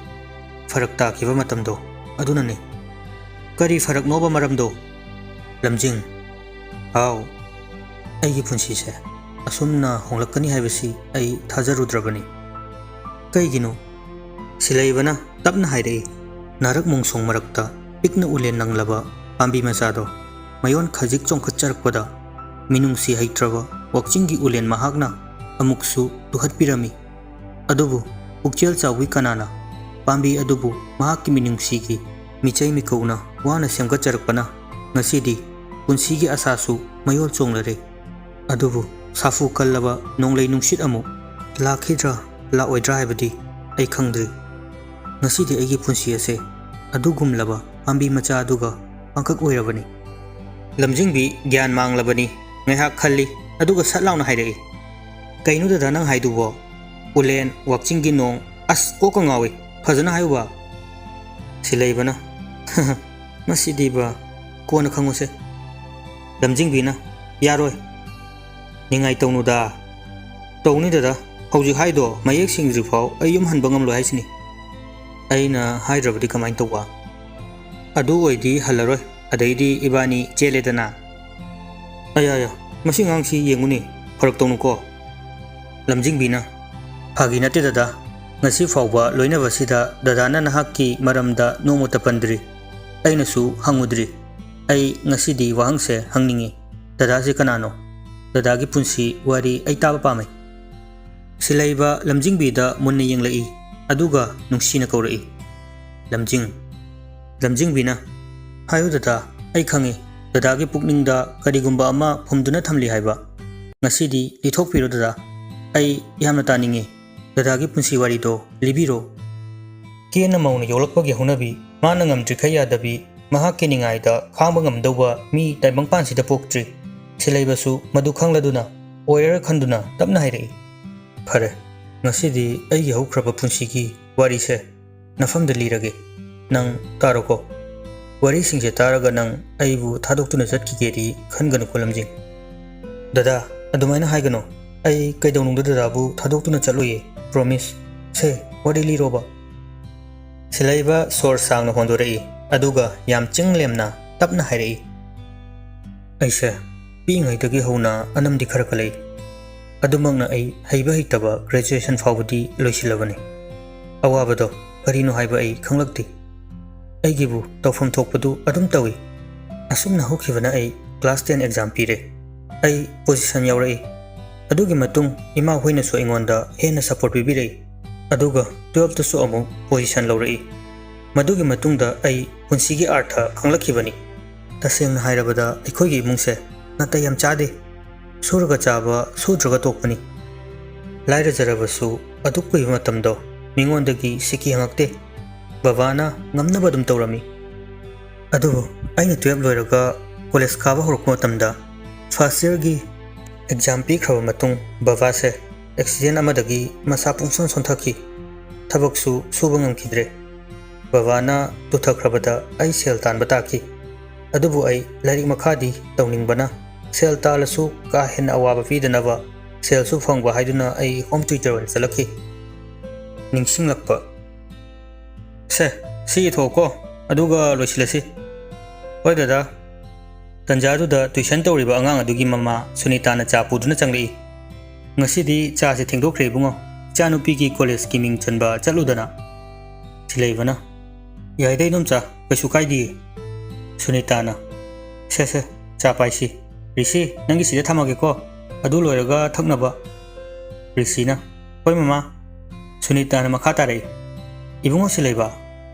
"ꯐꯔꯛ ꯇꯥꯈꯤꯕ ꯃꯇꯝꯗꯣ, ꯑꯗꯨꯅꯅꯤ꯫" "ꯀꯔꯤ ꯐꯔꯛꯅꯣꯕ ꯃꯔꯝꯗꯣ?" "ꯂꯝꯖꯤꯡ꯫" "ꯍꯥꯎ꯫" "ꯑꯩꯒꯤ ꯄꯨꯟꯁꯤꯁꯦ ꯑꯁꯨꯝꯅ ꯍꯣꯡꯂꯛꯀꯅꯤ ꯍꯥꯏꯕꯁꯤ ꯑꯩ ꯊꯥꯖꯔꯨꯗ꯭ꯔꯕꯅꯤ꯫" "ꯀꯩꯒꯤꯅꯣ?" ꯁꯤꯂꯩꯕꯅ ꯇꯞꯅ ꯍꯥꯏꯔꯛꯏ, ꯅꯥꯔꯛ ꯃꯣꯡꯁꯣꯡ ꯃꯔꯛꯇ ꯄꯤꯛꯅ ꯎꯂꯦꯟ ꯅꯪꯂꯕ ꯄꯥꯝꯕꯤ ꯃꯆꯥꯗꯣ ꯃꯌꯣꯟ ꯈꯖꯤꯛ ꯆꯣꯡꯈꯠꯆꯔꯛꯄꯗ ꯃꯤꯅꯨꯡꯁꯤ ꯍꯩꯇ꯭ꯔꯕ ꯋꯥꯛꯆꯤꯡꯒꯤ ꯎꯂꯦꯟ ꯃꯍꯥꯛꯅ ꯑꯃꯨꯛꯁꯨ ꯇꯨꯍꯠꯄꯤꯔꯝꯃꯤ꯫ ꯑꯗꯨꯕꯨ ꯄꯨꯛꯆꯦꯜ ꯆꯥꯎꯕꯤ ꯀꯅꯥꯅ ꯄꯥꯝꯕꯤ ꯑꯗꯨꯕꯨ ꯃꯍꯥꯛꯀꯤ ꯃꯤꯅꯨꯡꯁꯤꯒꯤ ꯃꯤꯆꯩ ꯃꯤꯀꯧꯅ ꯋꯥꯅ ꯁꯦꯝꯒꯠꯆꯔꯛꯄꯅ ꯉꯁꯤꯗꯤ ꯄꯨꯟꯁꯤꯒꯤ ꯑꯁꯥꯁꯨ ꯃꯌꯣꯜ ꯆꯣꯡꯂꯔꯦ꯫ ꯑꯗꯨꯕꯨ ꯁꯥꯐꯨ ꯀꯜꯂꯕ ꯅꯣꯡꯂꯩ ꯅꯨꯡꯁꯤꯠ ꯑꯃꯨꯛ ꯂꯥꯛꯈꯤꯗ꯭ꯔꯥ ꯂꯥꯛꯑꯣꯏꯗ꯭ꯔꯥ ꯍꯥꯏꯕꯗꯤ ꯑꯩ ꯈꯪꯗ꯭ꯔꯤ꯫ ꯉꯁꯤꯗꯤ ꯑꯩꯒꯤ ꯄꯨꯟꯁꯤ ꯑꯁꯦ ꯑꯗꯨꯒꯨꯝꯂꯕ ꯄꯥꯝꯕꯤ ꯃꯆꯥ ꯑꯗꯨꯒ ꯄꯥꯡꯀꯛ ꯑꯣꯏꯔꯕꯅꯤ꯫ ꯂꯝꯖꯤꯡꯕꯤ ꯒ꯭ꯌꯥꯟ ꯃꯥꯡꯂꯕꯅꯤ꯫ ꯉꯥꯏꯍꯥꯛ ꯈꯜꯂꯤ, ꯑꯗꯨꯒ ꯁꯠ ꯂꯥꯎꯅ ꯍꯥꯏꯔꯛꯏ, "ꯀꯩꯅꯣ ꯗꯗꯥ ꯅꯪ ꯍꯥꯏꯗꯨꯕꯣ? ꯎꯂꯦꯟ, ꯋꯥꯛꯆꯤꯡꯒꯤ ꯅꯣꯡ, ꯑꯁ, ꯀꯣꯛꯀ ꯉꯥꯎꯏ꯫ ꯐꯖꯅ ꯍꯥꯏꯌꯨꯕ꯫" ꯁꯤꯂꯩꯕꯅ, "ꯃꯁꯤꯗꯤꯕ, ꯀꯣꯟꯅ ꯈꯪꯉꯨꯁꯦ꯫" ꯂꯝꯖꯤꯡꯕꯤꯅ, "ꯌꯥꯔꯣꯏ꯫ ꯅꯤꯡꯉꯥꯏ ꯇꯧꯅꯨꯗ꯫" "ꯇꯧꯅꯤ ꯗꯗꯥ, ꯍꯧꯖꯤꯛ ꯍꯥꯏꯗꯣ ꯃꯌꯦꯛ ꯁꯦꯡꯗ꯭ꯔꯤꯐꯥꯎ ꯑꯩ ꯌꯨꯝ ꯍꯟꯕ ꯉꯝꯂꯣꯏ ꯍꯥꯏꯁꯤꯅꯤ꯫ ꯑꯩꯅ ꯍꯥꯏꯗ꯭ꯔꯕꯗꯤ ꯀꯃꯥꯏꯅ ꯇꯧꯕ? ꯑꯗꯨ ꯑꯣꯏꯗꯤ ꯍꯜꯂꯔꯣꯏ, ꯑꯗꯩꯗꯤ ꯏꯕꯥꯅꯤ ꯆꯦꯜꯂꯦꯗꯅ꯫" "ꯑꯌꯥ, ꯑꯌꯥ, ꯃꯁꯤ ꯑꯉꯥꯡꯁꯤ ꯌꯦꯡꯉꯨꯅꯦ, ꯐꯔꯛ ꯇꯧꯅꯨꯀꯣ꯫" ꯂꯝꯖꯤꯡꯕꯤꯅ, "ꯐꯥꯒꯤ ꯅꯠꯇꯦ ꯗꯗꯥ, ꯉꯁꯤ ꯐꯥꯎꯕ ꯂꯣꯏꯅꯕꯁꯤꯗ ꯗꯗꯥꯅ ꯅꯍꯥꯛꯀꯤ ꯃꯔꯝꯗ ꯅꯣꯡꯃꯇ ꯄꯟꯗ꯭ꯔꯤ, ꯑꯩꯅꯁꯨ ꯍꯪꯉꯨꯗ꯭ꯔꯤ꯫ ꯑꯩ ꯉꯁꯤꯗꯤ ꯋꯥꯍꯪꯁꯦ ꯍꯪꯅꯤꯡꯉꯤ꯫ ꯗꯗꯥꯁꯦ ꯀꯅꯥꯅꯣ? ꯗꯗꯥꯒꯤ ꯄꯨꯟꯁꯤ ꯋꯥꯔꯤ ꯑꯩ ꯇꯥꯕ ꯄꯥꯝꯃꯤ꯫ ꯁꯤꯂꯩꯕ ꯂꯝꯖꯤꯡꯕꯤꯗ ꯃꯨꯟꯅ ꯌꯦꯡꯂꯛꯏ, ꯑꯗꯨꯒ ꯅꯨꯡꯁꯤꯅ ꯀꯧꯔꯛꯏ꯫ ꯂꯝꯖꯤꯡ-, ꯂꯝꯖꯤꯡꯕꯤꯅ, "ꯍꯥꯏꯌꯨ ꯗꯗꯥ, ꯑꯩ ꯈꯪꯉꯤ, ꯗꯗꯥꯒꯤ ꯄꯨꯛꯅꯤꯡꯗ ꯀꯔꯤꯒꯨꯝꯕ ꯑꯃ ꯐꯨꯝꯗꯨꯅ ꯊꯝꯂꯤ ꯍꯥꯏꯕ꯫ ꯉꯁꯤꯗꯤ ꯂꯤꯊꯣꯛꯄꯤꯔꯣ ꯗꯗꯥ, ꯑꯩ ꯌꯥꯝꯅ ꯇꯥꯅꯤꯡꯉꯤ꯫ ꯗꯗꯥꯒꯤ ꯄꯨꯟꯁꯤ ꯋꯥꯔꯤꯗꯣ ꯂꯤꯕꯤꯔꯣ꯫" ꯀꯦꯅ ꯃꯧꯅ ꯌꯣꯛꯂꯛꯄꯒꯤ ꯍꯧꯅꯕꯤ, ꯃꯥꯅ ꯉꯝꯗ꯭ꯔꯤꯈꯩ ꯌꯥꯗꯕꯤ, ꯃꯍꯥꯛꯀꯤ ꯅꯤꯡꯉꯥꯏꯗ ꯈꯥꯡꯕ ꯉꯝꯗꯧꯕ ꯃꯤ ꯇꯥꯏꯕꯪꯄꯥꯟꯁꯤꯗ ꯄꯣꯛꯇ꯭ꯔꯤ꯫ ꯁꯤꯂꯩꯕꯁꯨ ꯃꯗꯨ ꯈꯪꯂꯗꯨꯅ ꯑꯣꯏꯔꯔ ꯈꯟꯗꯨꯅ ꯇꯞꯅ ꯍꯥꯏꯔꯛꯏ꯫ "ꯐꯔꯦ, ꯉꯁꯤꯗꯤ ꯑꯩꯒꯤ ꯍꯧꯈ꯭ꯔꯕ ꯄꯨꯟꯁꯤꯒꯤ ꯋꯥꯔꯤꯁꯦ ꯅꯐꯝꯗ ꯂꯤꯔꯒꯦ꯫ ꯅꯪ ꯇꯥꯔꯣꯀꯣ꯫ ꯋꯥꯔꯤꯁꯤꯡꯁꯦ ꯇꯥꯔꯒ ꯅꯪ ꯑꯩꯕꯨ ꯊꯥꯗꯣꯛꯇꯨꯅ ꯆꯠꯈꯤꯒꯦꯗꯤ ꯈꯟꯒꯅꯨꯀꯣ ꯂꯝꯖꯤꯡ꯫" "ꯗꯗꯥ, ꯑꯗꯨꯃꯥꯏꯅ ꯍꯥꯏꯒꯅꯨ꯫ ꯑꯩ ꯀꯩꯗꯧꯅꯨꯡꯗ ꯗꯗꯥꯕꯨ ꯊꯥꯗꯣꯛꯇꯨꯅ ꯆꯠꯂꯣꯏꯌꯦ, promise꯫ ꯁꯦ, ꯋꯥꯔꯤ ꯂꯤꯔꯣꯕ꯫" ꯁꯤꯂꯩꯕ ꯁꯣꯔ ꯁꯥꯡꯅ ꯍꯣꯟꯗꯣꯔꯛꯏ, ꯑꯗꯨꯒ ꯌꯥꯝ ꯆꯤꯡ ꯂꯦꯝꯅ ꯇꯞꯅ ꯍꯥꯏꯔꯛꯏ꯫ "ꯑꯩꯁꯦ ꯄꯤꯛꯏꯉꯩꯗꯒꯤ ꯍꯧꯅ ꯑꯅꯝꯗꯤ ꯈꯔ ꯀꯜꯂꯛꯏ꯫ ꯑꯗꯨꯃꯛꯅ ꯑꯩ ꯍꯩꯕ ꯍꯩꯇꯕ graduation ꯐꯥꯎꯕꯗꯤ ꯂꯣꯏꯁꯤꯜꯂꯕꯅꯤ꯫ ꯑꯋꯥꯕꯗꯣ ꯀꯔꯤꯅꯣ ꯍꯥꯏꯕ ꯑꯩ ꯈꯪꯂꯛꯇꯦ꯫ ꯑꯩꯒꯤꯕꯨ ꯇꯧꯐꯝ ꯊꯣꯛꯄꯗꯨ ꯑꯗꯨꯝ ꯇꯧꯏ꯫ ꯑꯁꯨꯝꯅ ꯍꯧꯈꯤꯕꯅ ꯑꯩ class ten exam ꯄꯤꯔꯦ꯫ ꯑꯩ position ꯌꯥꯎꯔꯛꯏ꯫ ꯑꯗꯨꯒꯤ ꯃꯇꯨꯡ ꯏꯃꯥ ꯍꯣꯏꯅꯁꯨ ꯑꯩꯉꯣꯟꯗ ꯍꯦꯟꯅ support ꯄꯤꯕꯤꯔꯛꯏ꯫ ꯑꯗꯨꯒ twelfth ꯇꯁꯨ ꯑꯃꯨꯛ position ꯂꯧꯔꯛꯏ꯫ ꯃꯗꯨꯒꯤ ꯃꯇꯨꯡꯗ ꯑꯩ ꯄꯨꯟꯁꯤꯒꯤ ꯑꯥꯔꯊ ꯈꯪꯂꯛꯈꯤꯕꯅꯤ꯫ ꯇꯁꯦꯡꯅ ꯍꯥꯏꯔꯕꯗ ꯑꯩꯈꯣꯏꯒꯤ ꯏꯃꯨꯡꯁꯦ ꯅꯥꯇꯩ ꯌꯥꯝ ꯆꯥꯗꯦ꯫ ꯁꯨꯔꯒ ꯆꯥꯕ, ꯁꯨꯗ꯭ꯔꯒ ꯇꯣꯛꯄꯅꯤ꯫ ꯂꯥꯏꯔꯖꯔꯕꯁꯨ ꯑꯗꯨꯛ ꯀꯨꯏꯕ ꯃꯇꯝꯗꯣ ꯃꯤꯉꯣꯟꯗꯒꯤ ꯁꯤꯀꯤ ꯍꯪꯉꯛꯇꯦ꯫ ꯕꯕꯥꯅ ꯉꯝꯅꯕ ꯑꯗꯨꯝ ꯇꯧꯔꯝꯃꯤ꯫ ꯑꯗꯨꯕꯨ ꯑꯩꯅ twelfth ꯂꯣꯏꯔꯒ college ꯀꯥꯕ ꯍꯧꯔꯛꯄ ꯃꯇꯝꯗ first year ꯒꯤ exam ꯄꯤꯈ꯭ꯔꯕ ꯃꯇꯨꯡ ꯕꯕꯥꯁꯦ accident ꯑꯃꯗꯒꯤ ꯃꯁꯥ ꯄꯨꯡꯁꯣꯟ ꯁꯣꯟꯊꯈꯤ꯫ ꯊꯕꯛꯁꯨ ꯁꯨꯕ ꯉꯝꯈꯤꯗ꯭ꯔꯦ꯫ ꯕꯕꯥꯅ ꯇꯨꯊꯈ꯭ꯔꯕꯗ ꯑꯩ ꯁꯦꯜ ꯇꯥꯟꯕ ꯇꯥꯈꯤ꯫ ꯑꯗꯨꯕꯨ ꯑꯩ ꯂꯥꯏꯔꯤꯛ ꯃꯈꯥꯗꯤ ꯇꯧꯅꯤꯡꯕꯅ ꯁꯦꯜ ꯇꯥꯜꯂꯁꯨ ꯀꯥ ꯍꯦꯟꯅ ꯑꯋꯥꯕ ꯄꯤꯗꯅꯕ ꯁꯦꯜꯁꯨ ꯐꯪꯕ ꯍꯥꯏꯗꯨꯅ ꯑꯩ home tutor ꯑꯣꯏꯅ ꯆꯠꯂꯛꯈꯤ꯫ ꯅꯤꯡꯁꯤꯡꯂꯛꯄ꯫ ꯁꯦ, ꯁꯤ ꯏꯊꯣꯛꯑꯣꯀꯣ, ꯑꯗꯨꯒ ꯂꯣꯏꯁꯤꯜꯂꯁꯤ꯫ ꯍꯣꯏ ꯗꯗꯥ꯫ ꯇꯟꯖꯥꯗꯨꯗ tuition ꯇꯧꯔꯤꯕ ꯑꯉꯥꯡ ꯑꯗꯨꯒꯤ ꯃꯃꯥ ꯁꯨꯅꯤꯇꯥꯅ ꯆꯥ ꯄꯨꯗꯨꯅ ꯆꯪꯂꯛꯏ꯫ "ꯉꯁꯤꯗꯤ ꯆꯥꯁꯦ ꯊꯦꯡꯗꯣꯛꯈ꯭ꯔꯦ ꯏꯕꯨꯡꯉꯣ꯫ ꯏꯆꯥꯅꯨꯄꯤꯒꯤ college ꯀꯤ ꯃꯤꯡ ꯆꯟꯕ ꯆꯠꯂꯨꯗꯅ꯫" ꯁꯤꯂꯩꯕꯅ, "ꯌꯥꯏꯗ ꯏꯗꯣꯝꯆꯥ, ꯀꯩꯁꯨ ꯀꯥꯏꯗꯤꯌꯦ꯫" ꯁꯨꯅꯤꯇꯥꯅ, "ꯁꯦ ꯁꯦ, ꯆꯥ ꯄꯥꯏꯁꯤ꯫ ꯔꯤꯁꯤ, ꯅꯪꯒꯤ ꯁꯤꯗ ꯊꯝꯃꯒꯦꯀꯣ, ꯑꯗꯨ ꯂꯣꯏꯔꯒ ꯊꯛꯅꯕ꯫" ꯔꯤꯁꯤꯅ, "ꯍꯣꯏ ꯃꯃꯥ꯫" ꯁꯨꯅꯤꯇꯥꯅ ꯃꯈꯥ ꯇꯥꯔꯛꯏ, "ꯏꯕꯨꯡꯉꯣ ꯁꯤꯂꯩꯕ,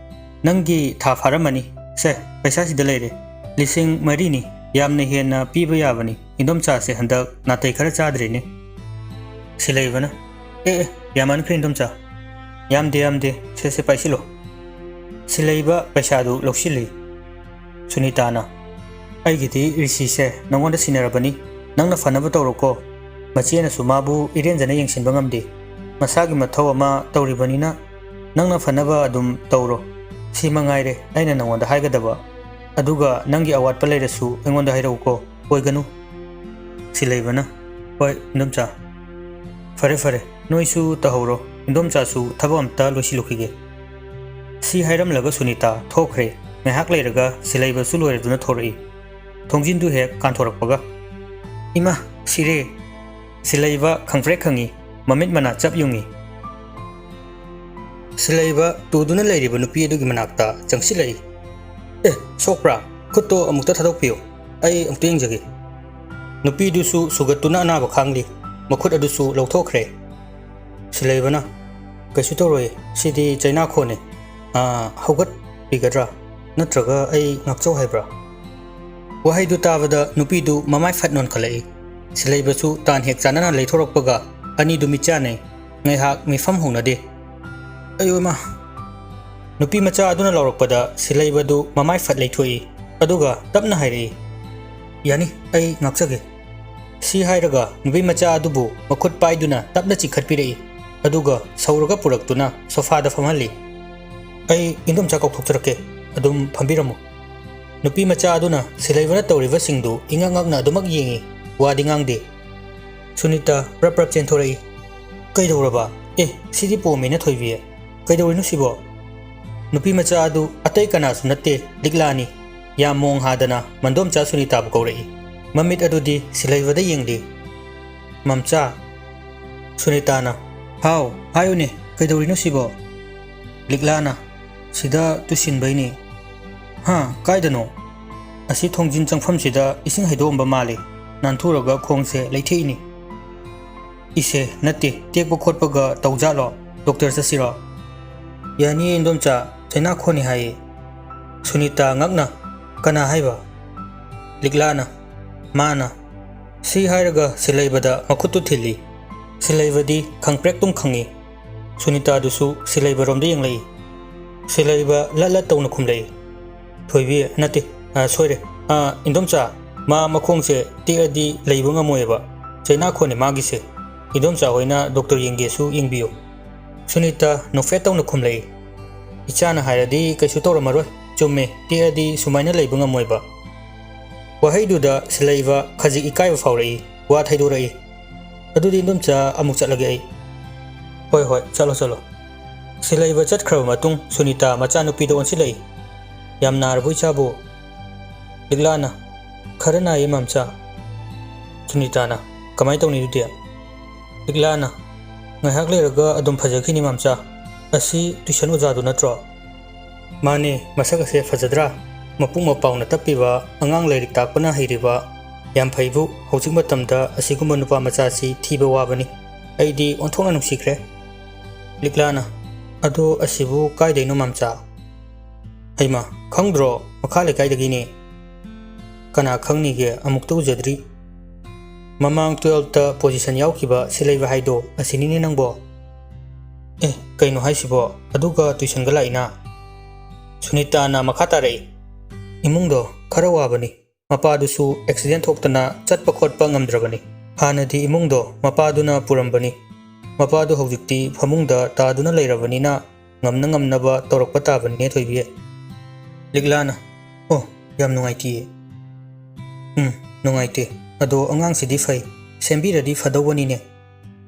ꯅꯪꯒꯤ ꯊꯥ ꯐꯥꯔꯝꯃꯅꯤ꯫ ꯁꯦ, ꯄꯩꯁꯥꯁꯤꯗ ꯂꯩꯔꯦ꯫ ꯂꯤꯁꯤꯡ ꯃꯔꯤꯅꯤ꯫ ꯌꯥꯝꯅ ꯍꯦꯟꯅ ꯄꯤꯕ ꯌꯥꯕꯅꯤ꯫ ꯏꯟꯗꯣꯝꯆꯥꯁꯦ ꯍꯟꯗꯛ ꯅꯥꯇꯩ ꯈꯔ ꯆꯥꯗ꯭ꯔꯦꯅꯦ꯫" ꯁꯤꯂꯩꯕꯅ, "ꯑꯦ ꯑꯦ, ꯌꯥꯝꯃꯟꯈ꯭ꯔꯦ ꯏꯟꯗꯣꯝꯆꯥ꯫ ꯌꯥꯝꯗꯦ, ꯌꯥꯝꯗꯦ꯫ ꯁꯦ ꯁꯦ, ꯄꯥꯏꯁꯤꯜꯂꯣ꯫" ꯁꯤꯂꯩꯕ ꯄꯩꯁꯥꯗꯨ ꯂꯧꯁꯤꯜꯂꯤ꯫ ꯁꯨꯅꯤꯇꯥꯅ, "ꯑꯩꯒꯤꯗꯤ ꯔꯤꯁꯤꯁꯦ ꯅꯪꯉꯣꯟꯗ ꯁꯤꯟꯅꯔꯕꯅꯤ꯫ ꯅꯪꯅ ꯐꯅꯕ ꯇꯧꯔꯣꯀꯣ꯫ ꯃꯆꯦꯅꯁꯨ ꯃꯥꯕꯨ ꯏꯔꯦꯟꯖꯅ ꯌꯦꯡꯁꯤꯟꯕ ꯉꯝꯗꯦ꯫ ꯃꯁꯥꯒꯤ ꯃꯊꯧ ꯑꯃ ꯇꯧꯔꯤꯕꯅꯤꯅ ꯅꯪꯅ ꯐꯅꯕ ꯑꯗꯨꯝ ꯇꯧꯔꯣ꯫ ꯁꯤ ꯃꯉꯥꯏꯔꯦ ꯑꯩꯅ ꯅꯪꯉꯣꯟꯗ ꯍꯥꯏꯒꯗꯕ꯫ ꯑꯗꯨꯒ ꯅꯪꯒꯤ ꯑꯋꯥꯠꯄ ꯂꯩꯔꯁꯨ ꯑꯩꯉꯣꯟꯗ ꯍꯥꯏꯔꯛꯎꯀꯣ꯫ ꯑꯣꯏꯒꯅꯨ꯫" ꯁꯤꯂꯩꯕꯅ, "ꯍꯣꯏ, ꯏꯟꯗꯣꯝꯆꯥ꯫ ꯐꯔꯦ, ꯐꯔꯦ, ꯅꯣꯏꯁꯨ ꯇꯧꯍꯧꯔꯣ꯫ ꯏꯟꯗꯣꯝꯆꯥꯁꯨ ꯊꯕꯛ ꯑꯝꯇ ꯂꯣꯏꯁꯤꯜꯂꯨꯈꯤꯒꯦ꯫" ꯁꯤ ꯍꯥꯏꯔꯝꯂꯒ ꯁꯨꯅꯤꯇꯥ ꯊꯣꯛꯈ꯭ꯔꯦ꯫ ꯉꯥꯏꯍꯥꯛ ꯂꯩꯔꯒ ꯁꯤꯂꯩꯕꯁꯨ ꯂꯣꯏꯔꯗꯨꯅ ꯊꯣꯔꯛꯏ꯫ ꯊꯣꯡꯖꯤꯟꯗꯨ ꯍꯦꯛ ꯀꯥꯟꯊꯣꯔꯛꯄꯒ, "ꯏꯃꯥ, ꯁꯤꯔꯦ!" ꯁꯤꯂꯩꯕ ꯈꯪꯄ꯭ꯔꯦꯛ ꯈꯪꯉꯤ, ꯃꯃꯤꯠ ꯃꯅꯥ ꯆꯞ ꯌꯨꯡꯉꯤ꯫ ꯁꯤꯂꯩꯕ ꯇꯨꯗꯨꯅ ꯂꯩꯔꯤꯕ ꯅꯨꯄꯤ ꯑꯗꯨꯒꯤ ꯃꯅꯥꯛꯇ ꯆꯪꯁꯤꯜꯂꯛꯏ꯫ "ꯑꯦ, ꯁꯣꯛꯄ꯭ꯔꯥ? ꯈꯨꯠꯇꯣ ꯑꯃꯨꯛꯇ ꯊꯥꯗꯣꯛꯄꯤꯌꯨ, ꯑꯩ ꯑꯃꯨꯛꯇ ꯌꯦꯡꯖꯒꯦ꯫" ꯅꯨꯄꯤꯗꯨꯁꯨ ꯁꯨꯒꯠꯇꯨꯅ ꯑꯅꯥꯕ ꯈꯥꯡꯂꯤ, ꯃꯈꯨꯠ ꯑꯗꯨꯁꯨ ꯂꯧꯊꯣꯛꯈ꯭ꯔꯦ꯫ ꯁꯤꯂꯩꯕꯅ, "ꯀꯩꯁꯨ ꯇꯧꯔꯣꯏ, ꯁꯤꯗꯤ ꯆꯩꯅꯥꯈꯣꯟꯅꯤ꯫ ꯑꯥ, ꯍꯧꯒꯠꯄꯤꯒꯗ꯭ꯔꯥ? ꯅꯠꯇ꯭ꯔꯒ ꯑꯩ ꯉꯥꯛꯆꯧ ꯍꯥꯏꯕ꯭ꯔꯥ?" ꯋꯥꯍꯩꯗꯨ ꯇꯥꯕꯗ ꯅꯨꯄꯤꯗꯨ ꯃꯃꯥꯏ ꯐꯠ ꯅꯣꯟꯈꯠꯂꯛꯏ꯫ ꯁꯤꯂꯩꯕꯁꯨ ꯇꯥꯟ ꯍꯦꯛ ꯆꯥꯟꯅꯅ ꯂꯩꯊꯣꯔꯛꯄꯒ ꯑꯅꯤꯗꯨ ꯃꯤꯠꯆꯥꯟꯅꯩ꯫ ꯉꯥꯏꯍꯥꯛ ꯃꯤꯐꯝ ꯍꯣꯡꯅꯗꯦ꯫ "ꯑꯌꯣ ꯏꯃꯥ!" ꯅꯨꯄꯤ ꯃꯆꯥ ꯑꯗꯨꯅ ꯂꯥꯎꯔꯛꯄꯗ ꯁꯤꯂꯩꯕꯗꯨ ꯃꯃꯥꯏ ꯐꯠ ꯂꯩꯊꯣꯛꯏ, ꯑꯗꯨꯒ ꯇꯞꯅ ꯍꯥꯏꯔꯛꯏ, "ꯌꯥꯅꯤ, ꯑꯩ ꯉꯥꯛꯆꯒꯦ꯫" ꯁꯤ ꯍꯥꯏꯔꯒ ꯅꯨꯄꯤ ꯃꯆꯥ ꯑꯗꯨꯕꯨ ꯃꯈꯨꯠ ꯄꯥꯏꯗꯨꯅ ꯇꯞꯅ ꯆꯤꯡꯈꯠꯄꯤꯔꯛꯏ, ꯑꯗꯨꯒ ꯁꯧꯔꯒ ꯄꯨꯔꯛꯇꯨꯅ ꯁꯣꯐꯥꯗ ꯐꯝꯍꯜꯂꯤ꯫ "ꯑꯩ ꯏꯟꯗꯣꯝꯆꯥ ꯀꯧꯊꯣꯛꯆꯔꯛꯀꯦ, ꯑꯗꯨꯝ ꯐꯝꯕꯤꯔꯝꯃꯨ꯫" ꯅꯨꯄꯤ ꯃꯆꯥ ꯑꯗꯨꯅ ꯁꯤꯂꯩꯕꯅ ꯇꯧꯔꯤꯕꯁꯤꯡꯗꯨ ꯏꯉꯛ ꯉꯛꯅ ꯑꯗꯨꯃꯛ ꯌꯦꯡꯏ, ꯋꯥꯗꯤ ꯉꯥꯡꯗꯦ꯫ ꯁꯨꯅꯤꯇꯥ ꯄ꯭ꯔꯞ ꯄ꯭ꯔꯞ ꯆꯦꯟꯊꯣꯔꯛꯏ꯫ "ꯀꯩꯗꯧꯔꯕ? ꯑꯦ, ꯁꯤꯗꯤ ꯄꯣꯝꯃꯦꯅ, ꯊꯣꯏꯕꯤ꯫ ꯀꯩꯗꯧꯔꯤꯅꯣ ꯁꯤꯕꯣ?" ꯅꯨꯄꯤ ꯃꯆꯥ ꯑꯗꯨ ꯑꯇꯩ ꯀꯅꯥꯁꯨ ꯅꯠꯇꯦ, ꯂꯤꯛꯂꯥꯅꯤ꯫ ꯌꯥꯝ ꯃꯣꯡ ꯍꯥꯗꯅ ꯃꯟꯗꯣꯝꯆꯥ ꯁꯨꯅꯤꯇꯥꯕꯨ ꯀꯧꯔꯛꯏ꯫ ꯃꯃꯤꯠ ꯑꯗꯨꯗꯤ ꯁꯤꯂꯩꯕꯗ ꯌꯦꯡꯂꯤ꯫ "ꯃꯝꯆꯥ꯫" ꯁꯨꯅꯤꯇꯥꯅ, "ꯍꯥꯎ, ꯍꯥꯏꯌꯨꯅꯦ, ꯀꯩꯗꯧꯔꯤꯅꯣ ꯁꯤꯕꯣ?" ꯂꯤꯛꯂꯥꯅ, "ꯁꯤꯗ ꯇꯨꯁꯤꯟꯕꯩꯅꯦ꯫" "ꯍꯥ, ꯀꯥꯏꯗꯅꯣ?" ꯑꯁꯤ ꯊꯣꯡꯖꯤꯟ ꯆꯪꯐꯝꯁꯤꯗ ꯏꯁꯤꯡ ꯍꯩꯗꯣꯛꯑꯝꯕ ꯃꯥꯜꯂꯤ꯫ ꯅꯥꯟꯊꯨꯔꯒ ꯈꯣꯡꯁꯦ ꯂꯩꯊꯦꯛꯏꯅꯤ꯫ ꯏꯁꯦ, ꯅꯠꯇꯦ, ꯇꯦꯛꯄ ꯈꯣꯠꯄꯒ ꯇꯧꯖꯥꯠꯂꯣ? ꯗꯣꯛꯇꯔ ꯆꯠꯁꯤꯔꯣ? ꯌꯥꯅꯤꯌꯦ ꯏꯟꯗꯣꯝꯆꯥ, ꯆꯩꯅꯥꯈꯣꯟꯅꯤ ꯍꯥꯏꯌꯦ꯫ ꯁꯨꯅꯤꯇꯥ ꯉꯛꯅ, "ꯀꯅꯥ ꯍꯥꯏꯕ?" ꯂꯤꯛꯂꯥꯅ, "ꯃꯥꯅ"꯫ ꯁꯤ ꯍꯥꯏꯔꯒ ꯁꯤꯂꯩꯕꯗ ꯃꯈꯨꯠꯇꯨ ꯊꯤꯜꯂꯤ꯫ ꯁꯤꯂꯩꯕꯗꯤ ꯈꯪꯄ꯭ꯔꯦꯛꯇꯨꯝ ꯈꯪꯉꯤ꯫ ꯁꯨꯅꯤꯇꯥꯗꯨꯁꯨ ꯁꯤꯂꯩꯕꯔꯣꯝꯗ ꯌꯦꯡꯂꯛꯏ꯫ ꯁꯤꯂꯩꯕ ꯂꯠ ꯂꯠ ꯇꯧꯅ ꯈꯨꯝꯂꯛꯏ꯫ "ꯊꯣꯏꯕꯤ, ꯅꯠꯇꯦ, ꯑ, ꯁꯣꯏꯔꯦ꯫ ꯑ, ꯏꯟꯗꯣꯝꯆꯥ, ꯃꯥ ꯃꯈꯣꯡꯁꯦ ꯇꯦꯛꯑꯗꯤ ꯂꯩꯕ ꯉꯝꯃꯣꯏꯑꯕ꯫ ꯆꯩꯅꯥꯈꯣꯟꯅꯦ ꯃꯥꯒꯤꯁꯦ꯫ ꯏꯟꯗꯣꯝꯆꯥ ꯍꯣꯏꯅ ꯗꯣꯛꯇꯔ ꯌꯦꯡꯒꯦꯁꯨ ꯌꯦꯡꯕꯤꯌꯨ"꯫ ꯁꯨꯅꯤꯇꯥ ꯅꯣꯛꯐꯦꯠ ꯇꯧꯅ ꯈꯨꯝꯂꯛꯏ꯫ "ꯏꯆꯥꯅ ꯍꯥꯏꯔꯗꯤ ꯀꯩꯁꯨ ꯇꯧꯔꯝꯃꯔꯣꯏ꯫ ꯆꯨꯝꯃꯦ, ꯇꯦꯛꯑꯗꯤ ꯁꯨꯃꯥꯏꯅ ꯂꯩꯕ ꯉꯝꯃꯣꯏꯕ"꯫ ꯋꯥꯍꯩꯗꯨꯗ ꯁꯤꯂꯩꯕ ꯈꯖꯤꯛ ꯏꯀꯥꯏꯕ ꯐꯥꯎꯔꯛꯏ꯫ ꯋꯥ ꯊꯩꯗꯣꯔꯛꯏ꯫ "ꯑꯗꯨꯗꯤ ꯏꯟꯗꯣꯝꯆꯥ, ꯑꯃꯨꯛ ꯆꯠꯂꯒꯦ ꯑꯩ"꯫ "ꯍꯣꯏ, ꯍꯣꯏ, ꯆꯠꯂꯣ, ꯆꯠꯂꯣ"꯫ ꯁꯤꯂꯩꯕ ꯆꯠꯈ꯭ꯔꯕ ꯃꯇꯨꯡ ꯁꯨꯅꯤꯇꯥ ꯃꯆꯥꯅꯨꯄꯤꯗ ꯑꯣꯟꯁꯤꯜꯂꯛꯏ꯫ "ꯌꯥꯝ ꯅꯥꯔꯕꯣ ꯏꯆꯥꯕꯨ?" ꯂꯤꯛꯂꯥꯅ, "ꯈꯔ ꯅꯥꯏꯌꯦ ꯃꯥꯝꯆꯥ"꯫ ꯁꯨꯅꯤꯇꯥꯅ, "ꯀꯃꯥꯏꯅ ꯇꯧꯅꯤ ꯑꯗꯨꯗꯤ?" ꯂꯤꯛꯂꯥꯅ, "ꯉꯥꯏꯍꯥꯛ ꯂꯩꯔꯒ ꯑꯗꯨꯝ ꯐꯖꯈꯤꯅꯤ ꯃꯥꯝꯆꯥ꯫ ꯑꯁꯤ ꯇꯨꯏꯁꯟ ꯑꯣꯖꯥꯗꯨ ꯅꯠꯇ꯭ꯔꯣ?" "ꯃꯥꯅꯦ, ꯃꯁꯛ ꯑꯁꯦ ꯐꯖꯗ꯭ꯔꯥ? ꯃꯄꯨꯛ ꯃꯄꯥꯎꯅ ꯇꯞꯄꯤꯕ, ꯑꯉꯥꯡ ꯂꯥꯏꯔꯤꯛ ꯇꯥꯛꯄꯅ ꯍꯩꯔꯤꯕ꯫ ꯌꯥꯝ ꯐꯩꯕꯨ, ꯍꯧꯖꯤꯛ ꯃꯇꯝꯗ ꯑꯁꯤꯒꯨꯝꯕ ꯅꯨꯄꯥ ꯃꯆꯥꯁꯤ ꯊꯤꯕ ꯋꯥꯕꯅꯤ꯫ ꯑꯩꯗꯤ ꯑꯣꯟꯊꯣꯛꯅ ꯅꯨꯡꯁꯤꯈ꯭ꯔꯦ"꯫ ꯂꯤꯛꯂꯥꯅ, "ꯑꯗꯣ ꯑꯁꯤꯕꯨ ꯀꯥꯏꯗꯩꯅꯣ ꯃꯥꯝꯆꯥ?" "ꯍꯩꯃꯥ, ꯈꯪꯗ꯭ꯔꯣ? ꯃꯈꯥ ꯂꯩꯀꯥꯏꯗꯒꯤꯅꯦ"꯫ "ꯀꯅꯥ ꯈꯪꯅꯤꯒꯦ, ꯑꯃꯨꯛꯇ ꯎꯖꯗ꯭ꯔꯤ"꯫ "ꯃꯃꯥꯡ ꯇꯨꯌꯦꯜꯞꯇ ꯄꯣꯖꯤꯁꯟ ꯌꯥꯎꯈꯤꯕ ꯁꯤꯂꯩꯕ ꯍꯥꯏꯗꯣ ꯑꯁꯤꯅꯤꯅꯦ ꯅꯪꯕꯣ"꯫ "ꯑꯦ, ꯀꯩꯅꯣ ꯍꯥꯏꯁꯤꯕꯣ? ꯑꯗꯨꯒ ꯇꯨꯏꯁꯟꯒ ꯂꯥꯛꯏꯅ"꯫ ꯁꯨꯅꯤꯇꯥꯅ ꯃꯈꯥ ꯇꯥꯔꯛꯏ, "ꯏꯃꯨꯡꯗꯣ ꯈꯔ ꯋꯥꯕꯅꯤ꯫ ꯃꯄꯥꯗꯨꯁꯨ ꯑꯦꯛꯁꯤꯗꯦꯟ ꯊꯣꯛꯇꯅ ꯆꯠꯄ ꯈꯣꯠꯄ ꯉꯝꯗ꯭ꯔꯕꯅꯤ꯫ ꯍꯥꯟꯅꯗꯤ ꯏꯃꯨꯡꯗꯣ ꯃꯄꯥꯗꯨꯅ ꯄꯨꯔꯝꯕꯅꯤ꯫ ꯃꯄꯥꯗꯨ ꯍꯧꯖꯤꯛꯇꯤ ꯐꯃꯨꯡꯗ ꯇꯥꯗꯨꯅ ꯂꯩꯔꯕꯅꯤꯅ ꯉꯝꯅ ꯉꯝꯅꯕ ꯇꯧꯔꯛꯄ ꯇꯥꯕꯅꯤꯅꯦ ꯊꯣꯏꯕꯤ"꯫ ꯂꯤꯛꯂꯥꯅ, "ꯑꯣ, ꯌꯥꯝ ꯅꯨꯡꯉꯥꯏꯇꯤꯌꯦ"꯫ "ꯎꯝ, ꯅꯨꯡꯉꯥꯏꯇꯦ꯫ ꯑꯗꯣ ꯑꯉꯥꯡꯁꯤꯗꯤ ꯐꯩ꯫ ꯁꯦꯝꯕꯤꯔꯗꯤ ꯐꯗꯧꯕꯅꯤꯅꯦ"꯫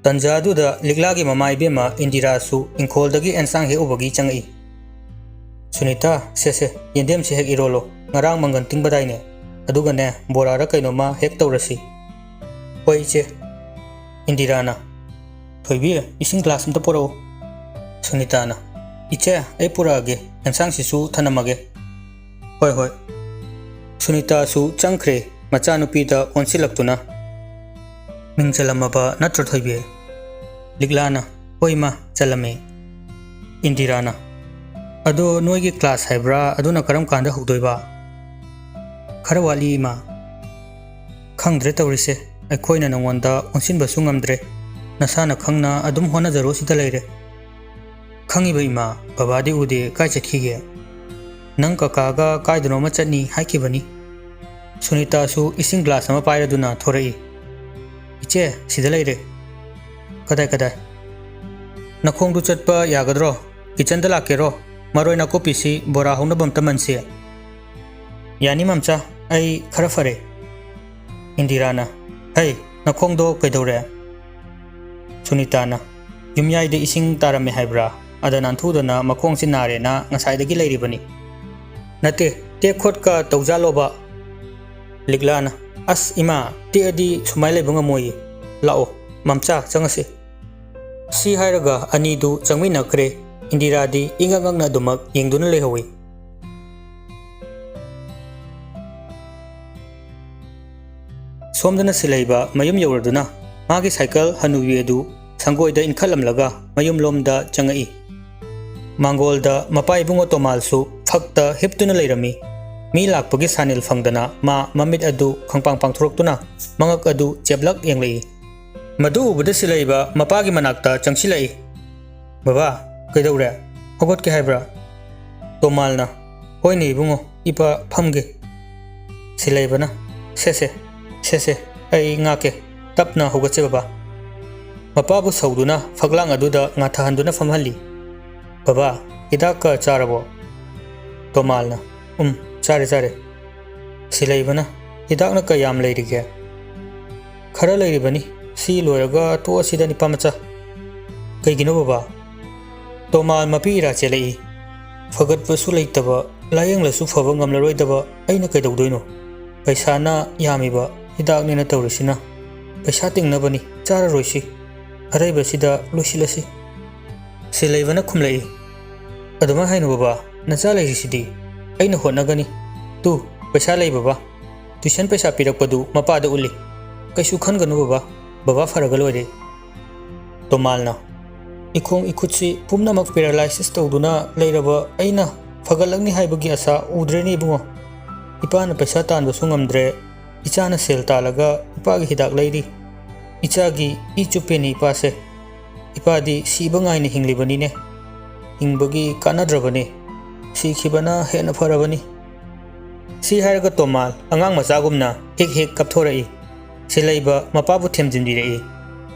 ꯇꯟꯖꯥꯗꯨꯗ ꯂꯤꯛꯂꯥꯒꯤ ꯃꯃꯥ ꯏꯕꯦꯝꯃ ꯏꯟꯗꯤꯔꯥꯁꯨ ꯏꯪꯈꯣꯜꯗꯒꯤ ꯑꯦꯟꯁꯥꯡ ꯍꯦꯛ ꯎꯕꯒꯤ ꯆꯪꯉꯛꯏ꯫ "ꯁꯨꯅꯤꯇꯥ, ꯁꯦ ꯁꯦ, ꯌꯦꯟꯗꯦꯝꯁꯦ ꯍꯦꯛ ꯏꯔꯣꯜꯂꯣ꯫ ꯉꯔꯥꯡ ꯃꯪꯒꯟ ꯇꯤꯡꯕꯗꯥꯏꯅꯦ? ꯑꯗꯨꯒꯅꯦ, ꯕꯣꯔꯥꯔ ꯀꯩꯅꯣꯝꯃ ꯍꯦꯛ ꯇꯧꯔꯁꯤ"꯫ "ꯍꯣꯏ, ꯏꯆꯦ"꯫ ꯏꯟꯗꯤꯔꯥꯅ, "ꯊꯣꯏꯕꯤ, ꯏꯁꯤꯡ ꯒ꯭ꯂꯥꯁ ꯑꯝꯇ ꯄꯨꯔꯛꯎ"꯫ ꯁꯨꯅꯤꯇꯥꯅ, "ꯏꯆꯦ, ꯑꯩ ꯄꯨꯔꯛꯑꯒꯦ, ꯑꯦꯟꯁꯥꯡꯁꯤꯁꯨ ꯊꯅꯝꯃꯒꯦ"꯫ "ꯍꯣꯏ, ꯍꯣꯏ"꯫ ꯁꯨꯅꯤꯇꯥꯁꯨ ꯆꯪꯈ꯭ꯔꯦ, ꯃꯆꯥꯅꯨꯄꯤꯗ ꯑꯣꯟꯁꯤꯜꯂꯛꯇꯨꯅ꯫ "ꯃꯤꯡ ꯆꯜꯂꯝꯃꯕ ꯅꯠꯇ꯭ꯔꯣ, ꯊꯣꯏꯕꯤ?" ꯂꯤꯛꯂꯥꯅ, "ꯍꯣꯏ, ꯏꯃꯥ, ꯆꯜꯂꯝꯃꯦ꯫" ꯏꯟꯗꯤꯔꯥꯅ, "ꯑꯗꯣ ꯅꯣꯏꯒꯤ ꯀ꯭ꯂꯥꯁ ꯍꯥꯏꯕ꯭ꯔꯥ, ꯑꯗꯨꯅ ꯀꯔꯝ ꯀꯥꯟꯗ ꯍꯧꯗꯣꯏꯕ?" "ꯈꯔ ꯋꯥꯠꯂꯤ, ꯏꯃꯥ꯫" "ꯈꯪꯗ꯭ꯔꯦ ꯇꯧꯔꯤꯁꯦ, ꯑꯩꯈꯣꯏꯅ ꯅꯉꯣꯟꯗ ꯑꯣꯟꯁꯤꯟꯕꯁꯨ ꯉꯝꯗ꯭ꯔꯦ꯫ ꯅꯁꯥꯅ ꯈꯪꯅ ꯑꯗꯨꯝ ꯍꯣꯠꯅꯖꯔꯣ, ꯁꯤꯗ ꯂꯩꯔꯦ꯫" "ꯈꯪꯉꯤꯕ, ꯏꯃꯥ, ꯕꯕꯥꯗꯤ ꯎꯗꯦ, ꯀꯥꯏ ꯆꯠꯈꯤꯒꯦ?" "ꯅꯪ ꯀꯀꯥꯒ ꯀꯥꯏꯗꯅꯣꯃ ꯆꯠꯅꯤ ꯍꯥꯏꯈꯤꯕꯅꯤ꯫" ꯁꯨꯅꯤꯇꯥꯁꯨ ꯏꯁꯤꯡ ꯒ꯭ꯂꯥꯁ ꯑꯃ ꯄꯥꯏꯔꯗꯨꯅ ꯊꯣꯔꯛꯏ꯫ "ꯏꯆꯦ, ꯁꯤꯗ ꯂꯩꯔꯦ꯫" "ꯀꯗꯥꯏ, ꯀꯗꯥꯏ?" "ꯅꯈꯣꯡꯗꯨ ꯆꯠꯄ ꯌꯥꯒꯗ꯭ꯔꯣ? ꯀꯤꯆꯟꯗ ꯂꯥꯛꯀꯦꯔꯣ? ꯃꯔꯣꯏ ꯅꯥꯀꯨꯞꯄꯤꯁꯤ ꯕꯣꯔꯥ ꯍꯧꯅꯕ ꯑꯝꯇ ꯃꯟꯁꯤ꯫" "ꯌꯥꯅꯤ ꯃꯝꯆꯥ, ꯑꯩ ꯈꯔ ꯐꯔꯦ꯫" ꯏꯟꯗꯤꯔꯥꯅ, "ꯍꯩ, ꯅꯈꯣꯡꯗꯣ ꯀꯩꯗꯧꯔꯦ?" ꯁꯨꯅꯤꯇꯥꯅ, "ꯌꯨꯝꯌꯥꯏꯗ ꯏꯁꯤꯡ ꯇꯥꯔꯝꯃꯦ ꯍꯥꯏꯕ꯭ꯔꯥ? ꯑꯗ ꯅꯥꯟꯊꯨꯗꯅ ꯃꯈꯣꯡꯁꯤ ꯅꯥꯔꯦꯅ ꯉꯁꯥꯏꯗꯒꯤ ꯂꯩꯔꯤꯕꯅꯤ꯫" "ꯅꯠꯇꯦ, ꯇꯦꯛ ꯈꯣꯠꯀ ꯇꯧꯖꯥꯠꯂꯣꯕ?" ꯂꯤꯛꯂꯥꯅ, "ꯑꯁ ꯏꯃꯥ, ꯇꯦꯛꯑꯗꯤ ꯁꯨꯃꯥꯏꯅ ꯂꯩꯕ ꯉꯝꯃꯣꯏꯌꯦ꯫ ꯂꯥꯛꯑꯣ, ꯃꯝꯆꯥ, ꯆꯪꯉꯁꯤ꯫" ꯁꯤ ꯍꯥꯏꯔꯒ ꯑꯅꯤꯗꯨ ꯆꯪꯃꯤꯟꯅꯈ꯭ꯔꯦ꯫ ꯏꯟꯗꯤꯔꯥꯗꯤ ꯏꯉꯛ ꯉꯛꯅ ꯑꯗꯨꯃꯛ ꯌꯦꯡꯗꯨꯅ ꯂꯩꯍꯧꯏ꯫ ꯁꯣꯝꯗꯅ ꯁꯤꯂꯩꯕ ꯃꯌꯨꯝ ꯌꯧꯔꯗꯨꯅ ꯃꯥꯒꯤ ꯁꯥꯏꯀꯜ ꯍꯅꯨꯕꯤ ꯑꯗꯨ ꯁꯪꯒꯣꯏꯗ ꯏꯟꯈꯠꯂꯝꯂꯒ ꯃꯌꯨꯝꯂꯣꯝꯗ ꯆꯪꯉꯛꯏ꯫ ꯃꯥꯡꯒꯣꯜꯗ ꯃꯄꯥ ꯏꯕꯨꯡꯉꯣ ꯇꯣꯃꯥꯜꯁꯨ ꯐꯛꯇ ꯍꯤꯞꯇꯨꯅ ꯂꯩꯔꯝꯃꯤ꯫ ꯃꯤ ꯂꯥꯛꯄꯒꯤ ꯁꯥꯅꯤꯜ ꯐꯪꯗꯅ ꯃꯥ ꯃꯃꯤꯠ ꯑꯗꯨ ꯈꯪꯄꯥꯡ ꯄꯥꯡꯊꯣꯔꯛꯇꯨꯅ ꯃꯉꯛ ꯑꯗꯨ ꯆꯦꯞꯂꯛ ꯌꯦꯡꯂꯛꯏ꯫ ꯃꯗꯨ ꯎꯕꯗ ꯁꯤꯂꯩꯕ ꯃꯄꯥꯒꯤ ꯃꯅꯥꯛꯇ ꯆꯪꯁꯤꯜꯂꯛꯏ꯫ "ꯕꯕꯥ, ꯀꯩꯗꯧꯔꯦ? ꯍꯧꯒꯠꯀꯦ ꯍꯥꯏꯕ꯭ꯔꯥ?" ꯇꯣꯃꯥꯜꯅ, "ꯍꯣꯏꯅꯦ ꯏꯕꯨꯡꯉꯣ, ꯏꯄꯥ ꯐꯝꯒꯦ꯫" ꯁꯤꯂꯩꯕꯅ, "ꯁꯦ ꯁꯦ, ꯁꯦ ꯁꯦ, ꯑꯩ ꯉꯥꯛꯀꯦ, ꯇꯞꯅ ꯍꯧꯒꯠꯁꯦ ꯕꯕꯥ꯫" ꯃꯄꯥꯕꯨ ꯁꯧꯗꯨꯅ ꯐꯛꯂꯥꯡ ꯑꯗꯨꯗ ꯉꯥꯊꯍꯟꯗꯨꯅ ꯐꯝꯍꯜꯂꯤ꯫ "ꯕꯕꯥ, ꯍꯤꯗꯥꯛꯀ ꯆꯥꯔꯕꯣ?" ꯇꯣꯃꯥꯜꯅ, "ꯎꯝ, ꯆꯥꯔꯦ, ꯆꯥꯔꯦ꯫" ꯁꯤꯂꯩꯕꯅ, "ꯍꯤꯗꯥꯛꯅ ꯀꯌꯥꯝ ꯂꯩꯔꯤꯒꯦ?" "ꯈꯔ ꯂꯩꯔꯤꯕꯅꯤ, ꯁꯤ ꯂꯣꯏꯔꯒ ꯇꯣꯛꯑꯁꯤꯗ ꯅꯤꯄꯥ ꯃꯆꯥ꯫" "ꯀꯩꯒꯤꯅꯣ ꯕꯕꯥ?" "ꯇꯣꯃꯥꯜ ꯃꯄꯤ ꯏꯔꯥ ꯆꯦꯜꯂꯛꯏ꯫ ꯐꯒꯠꯄꯁꯨ ꯂꯩꯇꯕ, ꯂꯥꯌꯦꯡꯂꯁꯨ ꯐꯕ ꯉꯝꯂꯔꯣꯏꯗꯕ ꯑꯩꯅ ꯀꯩꯗꯧꯗꯣꯏꯅꯣ? ꯄꯩꯁꯥꯅ ꯌꯥꯝꯃꯤꯕ ꯍꯤꯗꯥꯛꯅꯦꯅ ꯇꯧꯔꯤꯁꯤꯅ꯫ ꯄꯩꯁꯥ ꯇꯤꯡꯅꯕꯅꯤ, ꯆꯥꯔꯔꯣꯏꯁꯤ꯫ ꯑꯔꯩꯕꯁꯤꯗ ꯂꯣꯏꯁꯤꯜꯂꯁꯤ꯫" ꯁꯤꯂꯩꯕꯅ ꯈꯨꯝꯂꯛꯏ, "ꯑꯗꯨꯃꯥꯏ ꯍꯥꯏꯅꯨ ꯕꯕꯥ, ꯅꯆꯥ ꯂꯩꯔꯤꯁꯤꯗꯤ꯫ ꯑꯩꯅ ꯍꯣꯠꯅꯒꯅꯤ꯫ ꯇꯨ, "ꯄꯩꯁꯥ ꯂꯩ ꯕꯕꯥ꯫ ꯇ꯭ꯌꯨꯁꯟ ꯄꯩꯁꯥ ꯄꯤꯔꯛꯄꯗꯨ ꯃꯄꯥꯗ ꯎꯠꯂꯤ꯫ ꯀꯩꯁꯨ ꯈꯟꯒꯅꯨ ꯕꯕꯥ, ꯕꯕꯥ ꯐꯔꯒ ꯂꯣꯏꯔꯦ"꯫ ꯇꯣꯃꯥꯜꯅ, "ꯏꯈꯣꯡ ꯏꯈꯨꯠꯁꯤ ꯄꯨꯝꯅꯃꯛ ꯄꯦꯔꯥꯂꯥꯏꯁꯤꯁ ꯇꯧꯗꯨꯅ ꯂꯩꯔꯕ ꯑꯩꯅ ꯐꯒꯠꯂꯛꯅꯤ ꯍꯥꯏꯕꯒꯤ ꯑꯁꯥ ꯎꯗ꯭ꯔꯦꯅꯦ ꯏꯕꯨꯡꯉꯣ꯫ ꯏꯄꯥꯅ ꯄꯩꯁꯥ ꯇꯥꯟꯕꯁꯨ ꯉꯝꯗ꯭ꯔꯦ, ꯏꯆꯥꯅ ꯁꯦꯜ ꯇꯥꯜꯂꯒ ꯏꯄꯥꯒꯤ ꯍꯤꯗꯥꯛ ꯂꯩꯔꯤ꯫ ꯏꯆꯥꯒꯤ ꯏ ꯆꯨꯞꯄꯦꯅꯦ ꯏꯄꯥꯁꯦ꯫ ꯏꯄꯥꯗꯤ ꯁꯤꯕ ꯉꯥꯏꯅ ꯍꯤꯡꯂꯤꯕꯅꯤꯅꯦ꯫ ꯍꯤꯡꯕꯒꯤ ꯀꯥꯟꯅꯗ꯭ꯔꯕꯅꯤ꯫ ꯁꯤꯈꯤꯕꯅ ꯍꯦꯟꯅ ꯐꯔꯕꯅꯤ"꯫ ꯁꯤ ꯍꯥꯏꯔꯒ ꯇꯣꯃꯥꯜ ꯑꯉꯥꯡ ꯃꯆꯥꯒꯨꯝꯅ ꯍꯦꯛ ꯍꯦꯛ ꯀꯞꯊꯣꯔꯛꯏ꯫ ꯁꯤꯂꯩꯕ ꯃꯄꯥꯕꯨ ꯊꯦꯝꯖꯤꯟꯕꯤꯔꯛꯏ꯫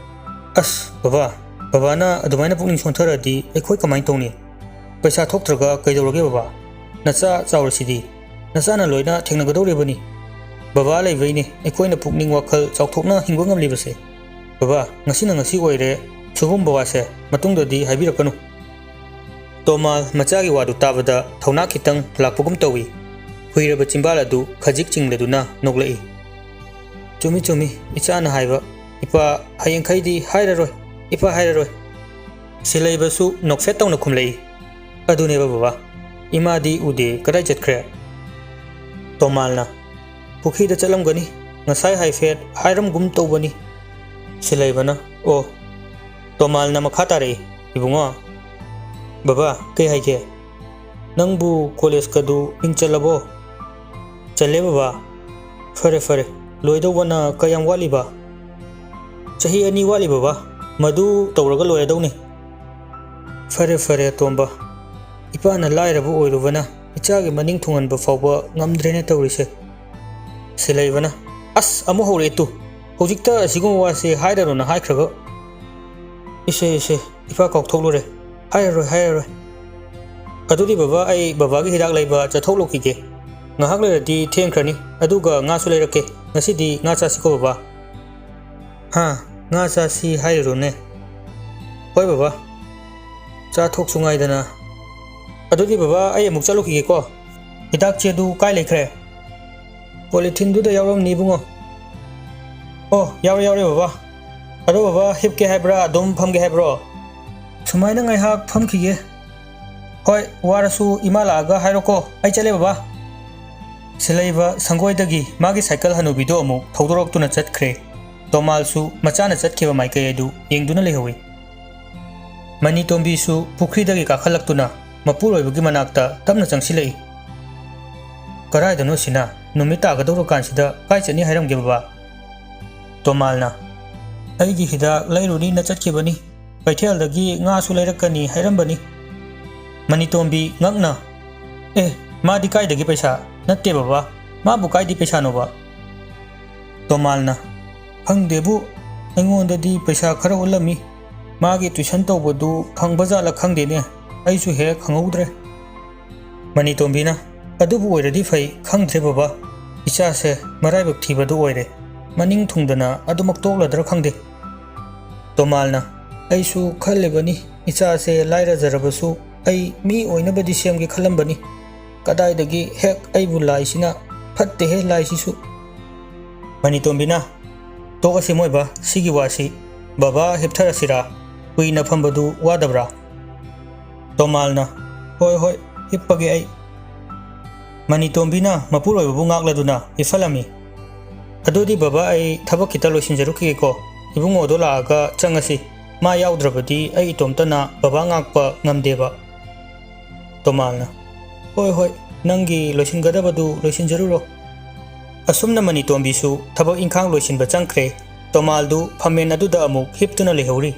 "ꯑꯁ ꯕꯕꯥ, ꯕꯕꯥꯅ ꯑꯗꯨꯃꯥꯏꯅ ꯄꯨꯛꯅꯤꯡ ꯁꯣꯟꯊꯔꯗꯤ ꯑꯩꯈꯣꯏ ꯀꯃꯥꯏꯅ ꯇꯧꯅꯤ? ꯄꯩꯁꯥ ꯊꯣꯛꯇ꯭ꯔꯒ ꯀꯩꯗꯧꯔꯒꯦ ꯕꯕꯥ? ꯅꯆꯥ ꯆꯥꯎꯔꯁꯤꯗꯤ꯫ ꯅꯆꯥꯅ ꯂꯣꯏꯅ ꯊꯦꯡꯅꯒꯗꯧꯔꯤꯕꯅꯤ꯫ ꯕꯕꯥ ꯂꯩꯕꯩꯅꯤ ꯑꯩꯈꯣꯏꯅ ꯄꯨꯛꯅꯤꯡ ꯋꯥꯈꯜ ꯆꯥꯎꯊꯣꯛꯅ ꯍꯤꯡꯕ ꯉꯝꯂꯤꯕꯁꯦ꯫ ꯕꯕꯥ, ꯉꯁꯤꯅ ꯉꯁꯤ ꯑꯣꯏꯔꯦ꯫ ꯁꯤꯒꯨꯝꯕ ꯋꯥꯁꯦ ꯃꯇꯨꯡꯗꯗꯤ ꯍꯥꯏꯕꯤꯔꯛꯀꯅꯨ"꯫ ꯇꯣꯃꯥꯜ ꯃꯆꯥꯒꯤ ꯋꯥꯗꯨ ꯇꯥꯕꯗ ꯊꯧꯅꯥ ꯈꯤꯇꯪ ꯂꯥꯛꯄꯒꯨꯝ ꯇꯧꯏ꯫ ꯍꯨꯏꯔꯕ ꯆꯤꯝꯕꯥꯜ ꯑꯗꯨ ꯈꯖꯤꯛ ꯆꯤꯡꯂꯗꯨꯅ ꯅꯣꯛꯂꯛꯏ꯫ "ꯆꯨꯝꯃꯤ, ꯆꯨꯝꯃꯤ, ꯏꯆꯥꯅ ꯍꯥꯏꯕ꯫ ꯏꯄꯥ, ꯍꯌꯦꯡꯈꯩꯗꯤ ꯍꯥꯏꯔꯔꯣꯏ, ꯏꯄꯥ ꯍꯥꯏꯔꯔꯣꯏ"꯫ ꯁꯤꯂꯩꯕꯁꯨ ꯅꯣꯛꯐꯦꯠ ꯇꯧꯅ ꯈꯨꯝꯂꯛꯏ꯫ "ꯑꯗꯨꯅꯦꯕ ꯕꯕꯥ, ꯏꯃꯥꯗꯤ ꯎꯗꯦ, ꯀꯗꯥꯏ ꯆꯠꯈ꯭ꯔꯦ?" ꯇꯣꯃꯥꯜꯅ, "ꯄꯨꯈ꯭ꯔꯤꯗ ꯆꯠꯂꯝꯒꯅꯤ, ꯉꯁꯥꯏ ꯍꯥꯏꯐꯦꯠ ꯍꯥꯏꯔꯝꯒꯨꯝ ꯇꯧꯕꯅꯤ"꯫ ꯁꯤꯂꯩꯕꯅ, "ꯑꯣ"꯫ ꯇꯣꯃꯥꯜꯅ ꯃꯈꯥ ꯇꯥꯔꯛꯏ, "ꯏꯕꯨꯡꯉꯣ"꯫ "ꯕꯕꯥ, ꯀꯩ ꯍꯥꯏꯒꯦ? ꯅꯪꯕꯨ ꯀꯣꯂꯦꯖꯀꯗꯨ ꯃꯤꯡ ꯆꯜꯂꯕꯣ?" "ꯆꯜꯂꯦ ꯕꯕꯥ"꯫ "ꯐꯔꯦ, ꯐꯔꯦ꯫ ꯂꯣꯏꯗꯧꯕꯅ ꯀꯌꯥꯝ ꯋꯥꯠꯂꯤꯕ?" "ꯆꯍꯤ ꯑꯅꯤ ꯋꯥꯠꯂꯤ ꯕꯕꯥ꯫ ꯃꯗꯨ ꯇꯧꯔꯒ ꯂꯣꯏꯔꯗꯧꯅꯤ"꯫ "ꯐꯔꯦ, ꯐꯔꯦ, ꯑꯇꯣꯝꯕ꯫ ꯏꯄꯥꯅ ꯂꯥꯏꯔꯕ ꯑꯣꯏꯔꯨꯕꯅ ꯏꯆꯥꯒꯤ ꯃꯅꯤꯡ ꯊꯨꯡꯍꯟꯕ ꯐꯥꯎꯕ ꯉꯝꯗ꯭ꯔꯦꯅꯦ ꯇꯧꯔꯤꯁꯦ"꯫ ꯁꯤꯂꯩꯕꯅ, "ꯑꯁ, ꯑꯃꯨꯛ ꯍꯧꯔꯛꯑꯦ ꯇꯨ꯫ ꯍꯧꯖꯤꯛꯇ ꯑꯁꯤꯒꯨꯝꯕ ꯋꯥꯁꯦ ꯍꯥꯏꯔꯅꯨꯅ ꯍꯥꯏꯈ꯭ꯔꯒ"꯫ "ꯏꯁꯦ, ꯏꯁꯦ, ꯏꯄꯥ ꯀꯥꯎꯊꯣꯛꯂꯨꯔꯦ꯫ ꯍꯥꯏꯔꯔꯣꯏ, ꯍꯥꯏꯔꯔꯣꯏ꯫ ꯑꯗꯨꯗꯤ ꯕꯕꯥ, ꯑꯩ ꯕꯕꯥꯒꯤ ꯍꯤꯗꯥꯛ ꯂꯩꯕ ꯆꯠꯊꯣꯛꯂꯨꯈꯤꯒꯦ꯫ ꯉꯥꯏꯍꯥꯛ ꯂꯩꯔꯗꯤ ꯊꯦꯡꯈ꯭ꯔꯅꯤ꯫ ꯑꯗꯨꯒ ꯉꯥꯁꯨ ꯂꯩꯔꯛꯀꯦ꯫ ꯉꯁꯤꯗꯤ ꯉꯥ ꯆꯥꯁꯤꯀꯣ ꯕꯕꯥ"꯫ "ꯍꯥ? ꯉꯥ ꯆꯥꯁꯤ ꯍꯥꯏꯔꯤꯔꯣꯅꯦ?" "ꯍꯣꯏ ꯕꯕꯥ꯫ ꯆꯥꯊꯣꯛꯁꯨ ꯉꯥꯏꯗꯅ꯫ ꯑꯗꯨꯗꯤ ꯕꯕꯥ, ꯑꯩ ꯑꯃꯨꯛ ꯆꯠꯂꯨꯈꯤꯒꯦꯀꯣ꯫ ꯍꯤꯗꯥꯛ ꯆꯦꯗꯨ ꯀꯥꯏ ꯂꯩꯈ꯭ꯔꯦ?" "ꯄꯣꯂꯤꯊꯤꯟꯗꯨꯗ ꯌꯥꯎꯔꯝꯅꯤ ꯏꯕꯨꯡꯉꯣ"꯫ "ꯑꯣ, ꯌꯥꯎꯔꯦ, ꯌꯥꯎꯔꯦ ꯕꯕꯥ꯫ ꯑꯗꯣ ꯕꯕꯥ, ꯍꯤꯞꯀꯦ ꯍꯥꯏꯕ꯭ꯔꯥ, ꯑꯗꯨꯝ ꯐꯝꯒꯦ ꯍꯥꯏꯕ꯭ꯔꯣ?" "ꯁꯨꯃꯥꯏꯅ ꯉꯥꯏꯍꯥꯛ ꯐꯝꯈꯤꯒꯦ"꯫ "ꯍꯣꯏ, ꯋꯥꯔꯁꯨ ꯏꯃꯥ ꯂꯥꯛꯑꯒ ꯍꯥꯏꯔꯣꯀꯣ꯫ ꯑꯩ ꯆꯠꯂꯦ ꯕꯕꯥ"꯫ ꯁꯤꯂꯩꯕ ꯁꯪꯒꯣꯏꯗꯒꯤ ꯃꯥꯒꯤ ꯁꯥꯏꯀꯜ ꯍꯅꯨꯕꯤꯗꯨ ꯑꯃꯨꯛ ꯊꯧꯗꯣꯔꯛꯇꯨꯅ ꯆꯠꯈ꯭ꯔꯦ꯫ ꯇꯣꯃꯥꯜꯁꯨ ꯃꯆꯥꯅ ꯆꯠꯈꯤꯕ ꯃꯥꯏꯀꯩ ꯑꯗꯨ ꯌꯦꯡꯗꯨꯅ ꯂꯩꯍꯧꯏ꯫ ꯃꯅꯤꯇꯣꯝꯕꯤꯁꯨ ꯄꯨꯈ꯭ꯔꯤꯗꯒꯤ ꯀꯥꯈꯠꯂꯛꯇꯨꯅ ꯃꯄꯨꯔꯣꯏꯕꯒꯤ ꯃꯅꯥꯛꯇ ꯇꯞꯅ ꯆꯪꯁꯤꯜꯂꯛꯏ꯫ "ꯀꯔꯥꯏꯗꯅꯣ ꯁꯤꯅ? ꯅꯨꯃꯤꯠ ꯇꯥꯒꯗꯧꯔꯀꯥꯟꯁꯤꯗ ꯀꯥꯏ ꯆꯠꯅꯤ ꯍꯥꯏꯔꯝꯒꯦ ꯕꯕꯥ?" ꯇꯣꯃꯥꯜꯅ, "ꯑꯩꯒꯤ ꯍꯤꯗꯥꯛ ꯂꯩꯔꯨꯅꯤꯅ ꯆꯠꯈꯤꯕꯅꯤ꯫ ꯀꯩꯊꯦꯜꯗꯒꯤ ꯉꯥꯁꯨ ꯂꯩꯔꯛꯀꯅꯤ ꯍꯥꯏꯔꯝꯕꯅꯤ꯫" ꯃꯅꯤꯇꯣꯝꯕꯤ ꯉꯛꯅ, "ꯑꯦ, ꯃꯥꯗꯤ ꯀꯥꯏꯗꯒꯤ ꯄꯩꯁꯥ?" "ꯅꯠꯇꯦ ꯕꯕꯥ, ꯃꯥꯕꯨ ꯀꯥꯏꯗꯤ ꯄꯩꯁꯥꯅꯣꯕ?" ꯇꯣꯃꯥꯜꯅ, "ꯈꯪꯗꯦꯕꯨ, ꯑꯩꯉꯣꯟꯗꯗꯤ ꯄꯩꯁꯥ ꯈꯔ ꯎꯠꯂꯝꯃꯤ꯫ ꯃꯥꯒꯤ ꯇꯨꯏꯁꯟ ꯇꯧꯕꯗꯨ ꯐꯪꯕ ꯖꯥꯠꯂ ꯈꯪꯗꯦꯅꯦ, ꯑꯩꯁꯨ ꯍꯦꯛ ꯈꯪꯍꯧꯗ꯭ꯔꯦ꯫" ꯃꯅꯤꯇꯣꯝꯕꯤꯅ, "ꯑꯗꯨꯕꯨ ꯑꯣꯏꯔꯗꯤ ꯐꯩ, ꯈꯪꯗ꯭ꯔꯦ ꯕꯕꯥ꯫ ꯏꯆꯥꯁꯦ ꯃꯔꯥꯏꯕꯛ ꯊꯤꯕꯗꯨ ꯑꯣꯏꯔꯦ꯫ ꯃꯅꯤꯡ ꯊꯨꯡꯗꯅ ꯑꯗꯨꯃꯛ ꯇꯣꯛꯂꯗ꯭ꯔꯥ ꯈꯪꯗꯦ꯫" ꯇꯣꯃꯥꯜꯅ, "ꯑꯩꯁꯨ ꯈꯜꯂꯤꯕꯅꯤ, ꯏꯆꯥꯁꯦ ꯂꯥꯏꯔꯖꯔꯕꯁꯨ ꯑꯩ ꯃꯤ ꯑꯣꯏꯅꯕꯗꯤ ꯁꯦꯝꯒꯦ ꯈꯜꯂꯝꯕꯅꯤ꯫ ꯀꯗꯥꯏꯗꯒꯤ ꯍꯦꯛ ꯑꯩꯕꯨ ꯂꯥꯏꯁꯤꯅ, ꯐꯠꯇꯦꯍꯦ ꯂꯥꯏꯁꯤꯁꯨ꯫" ꯃꯅꯤꯇꯣꯝꯕꯤꯅ, "ꯇꯣꯛꯑꯁꯤ ꯃꯣꯏꯕ, ꯁꯤꯒꯤ ꯋꯥꯁꯤ꯫ ꯕꯕꯥ ꯍꯤꯞꯊꯔꯁꯤꯔꯥ? ꯀꯨꯏꯅ ꯐꯝꯕꯗꯨ ꯋꯥꯗꯕ꯭ꯔꯥ?" ꯇꯣꯃꯥꯜꯅ, "ꯍꯣꯏ, ꯍꯣꯏ, ꯍꯤꯞꯄꯒꯦ ꯑꯩ꯫" ꯃꯅꯤꯇꯣꯝꯕꯤꯅ ꯃꯄꯨꯔꯣꯏꯕꯕꯨ ꯉꯥꯛꯂꯗꯨꯅ ꯍꯤꯞꯍꯜꯂꯝꯃꯤ꯫ "ꯑꯗꯨꯗꯤ ꯕꯕꯥ, ꯑꯩ ꯊꯕꯛ ꯈꯤꯇ ꯂꯣꯏꯁꯤꯟꯖꯔꯨꯈꯤꯒꯦꯀꯣ꯫ ꯏꯕꯨꯡꯉꯣꯗꯣ ꯂꯥꯛꯑꯒ ꯆꯪꯉꯁꯤ꯫ ꯃꯥ ꯌꯥꯎꯗ꯭ꯔꯕꯗꯤ ꯑꯩ ꯏꯇꯣꯝꯇꯅ ꯕꯕꯥ ꯉꯥꯛꯄ ꯉꯝꯗꯦꯕ꯫" ꯇꯣꯃꯥꯜꯅ, "ꯍꯣꯏ, ꯍꯣꯏ, ꯅꯪꯒꯤ ꯂꯣꯏꯁꯤꯟꯒꯗꯕꯗꯨ ꯂꯣꯏꯁꯤꯟꯖꯔꯨꯔꯣ꯫" ꯑꯁꯨꯝꯅ ꯃꯅꯤꯇꯣꯝꯕꯤꯁꯨ ꯊꯕꯛ ꯏꯪꯈꯥꯡ ꯂꯣꯏꯁꯤꯟꯕ ꯆꯪꯈ꯭ꯔꯦ꯫ ꯇꯣꯃꯥꯜꯗꯨ ꯐꯝꯃꯦꯟ ꯑꯗꯨꯗ ꯑꯃꯨꯛ ꯍꯤꯞꯇꯨꯅ ꯂꯩꯍꯧꯔꯤ꯫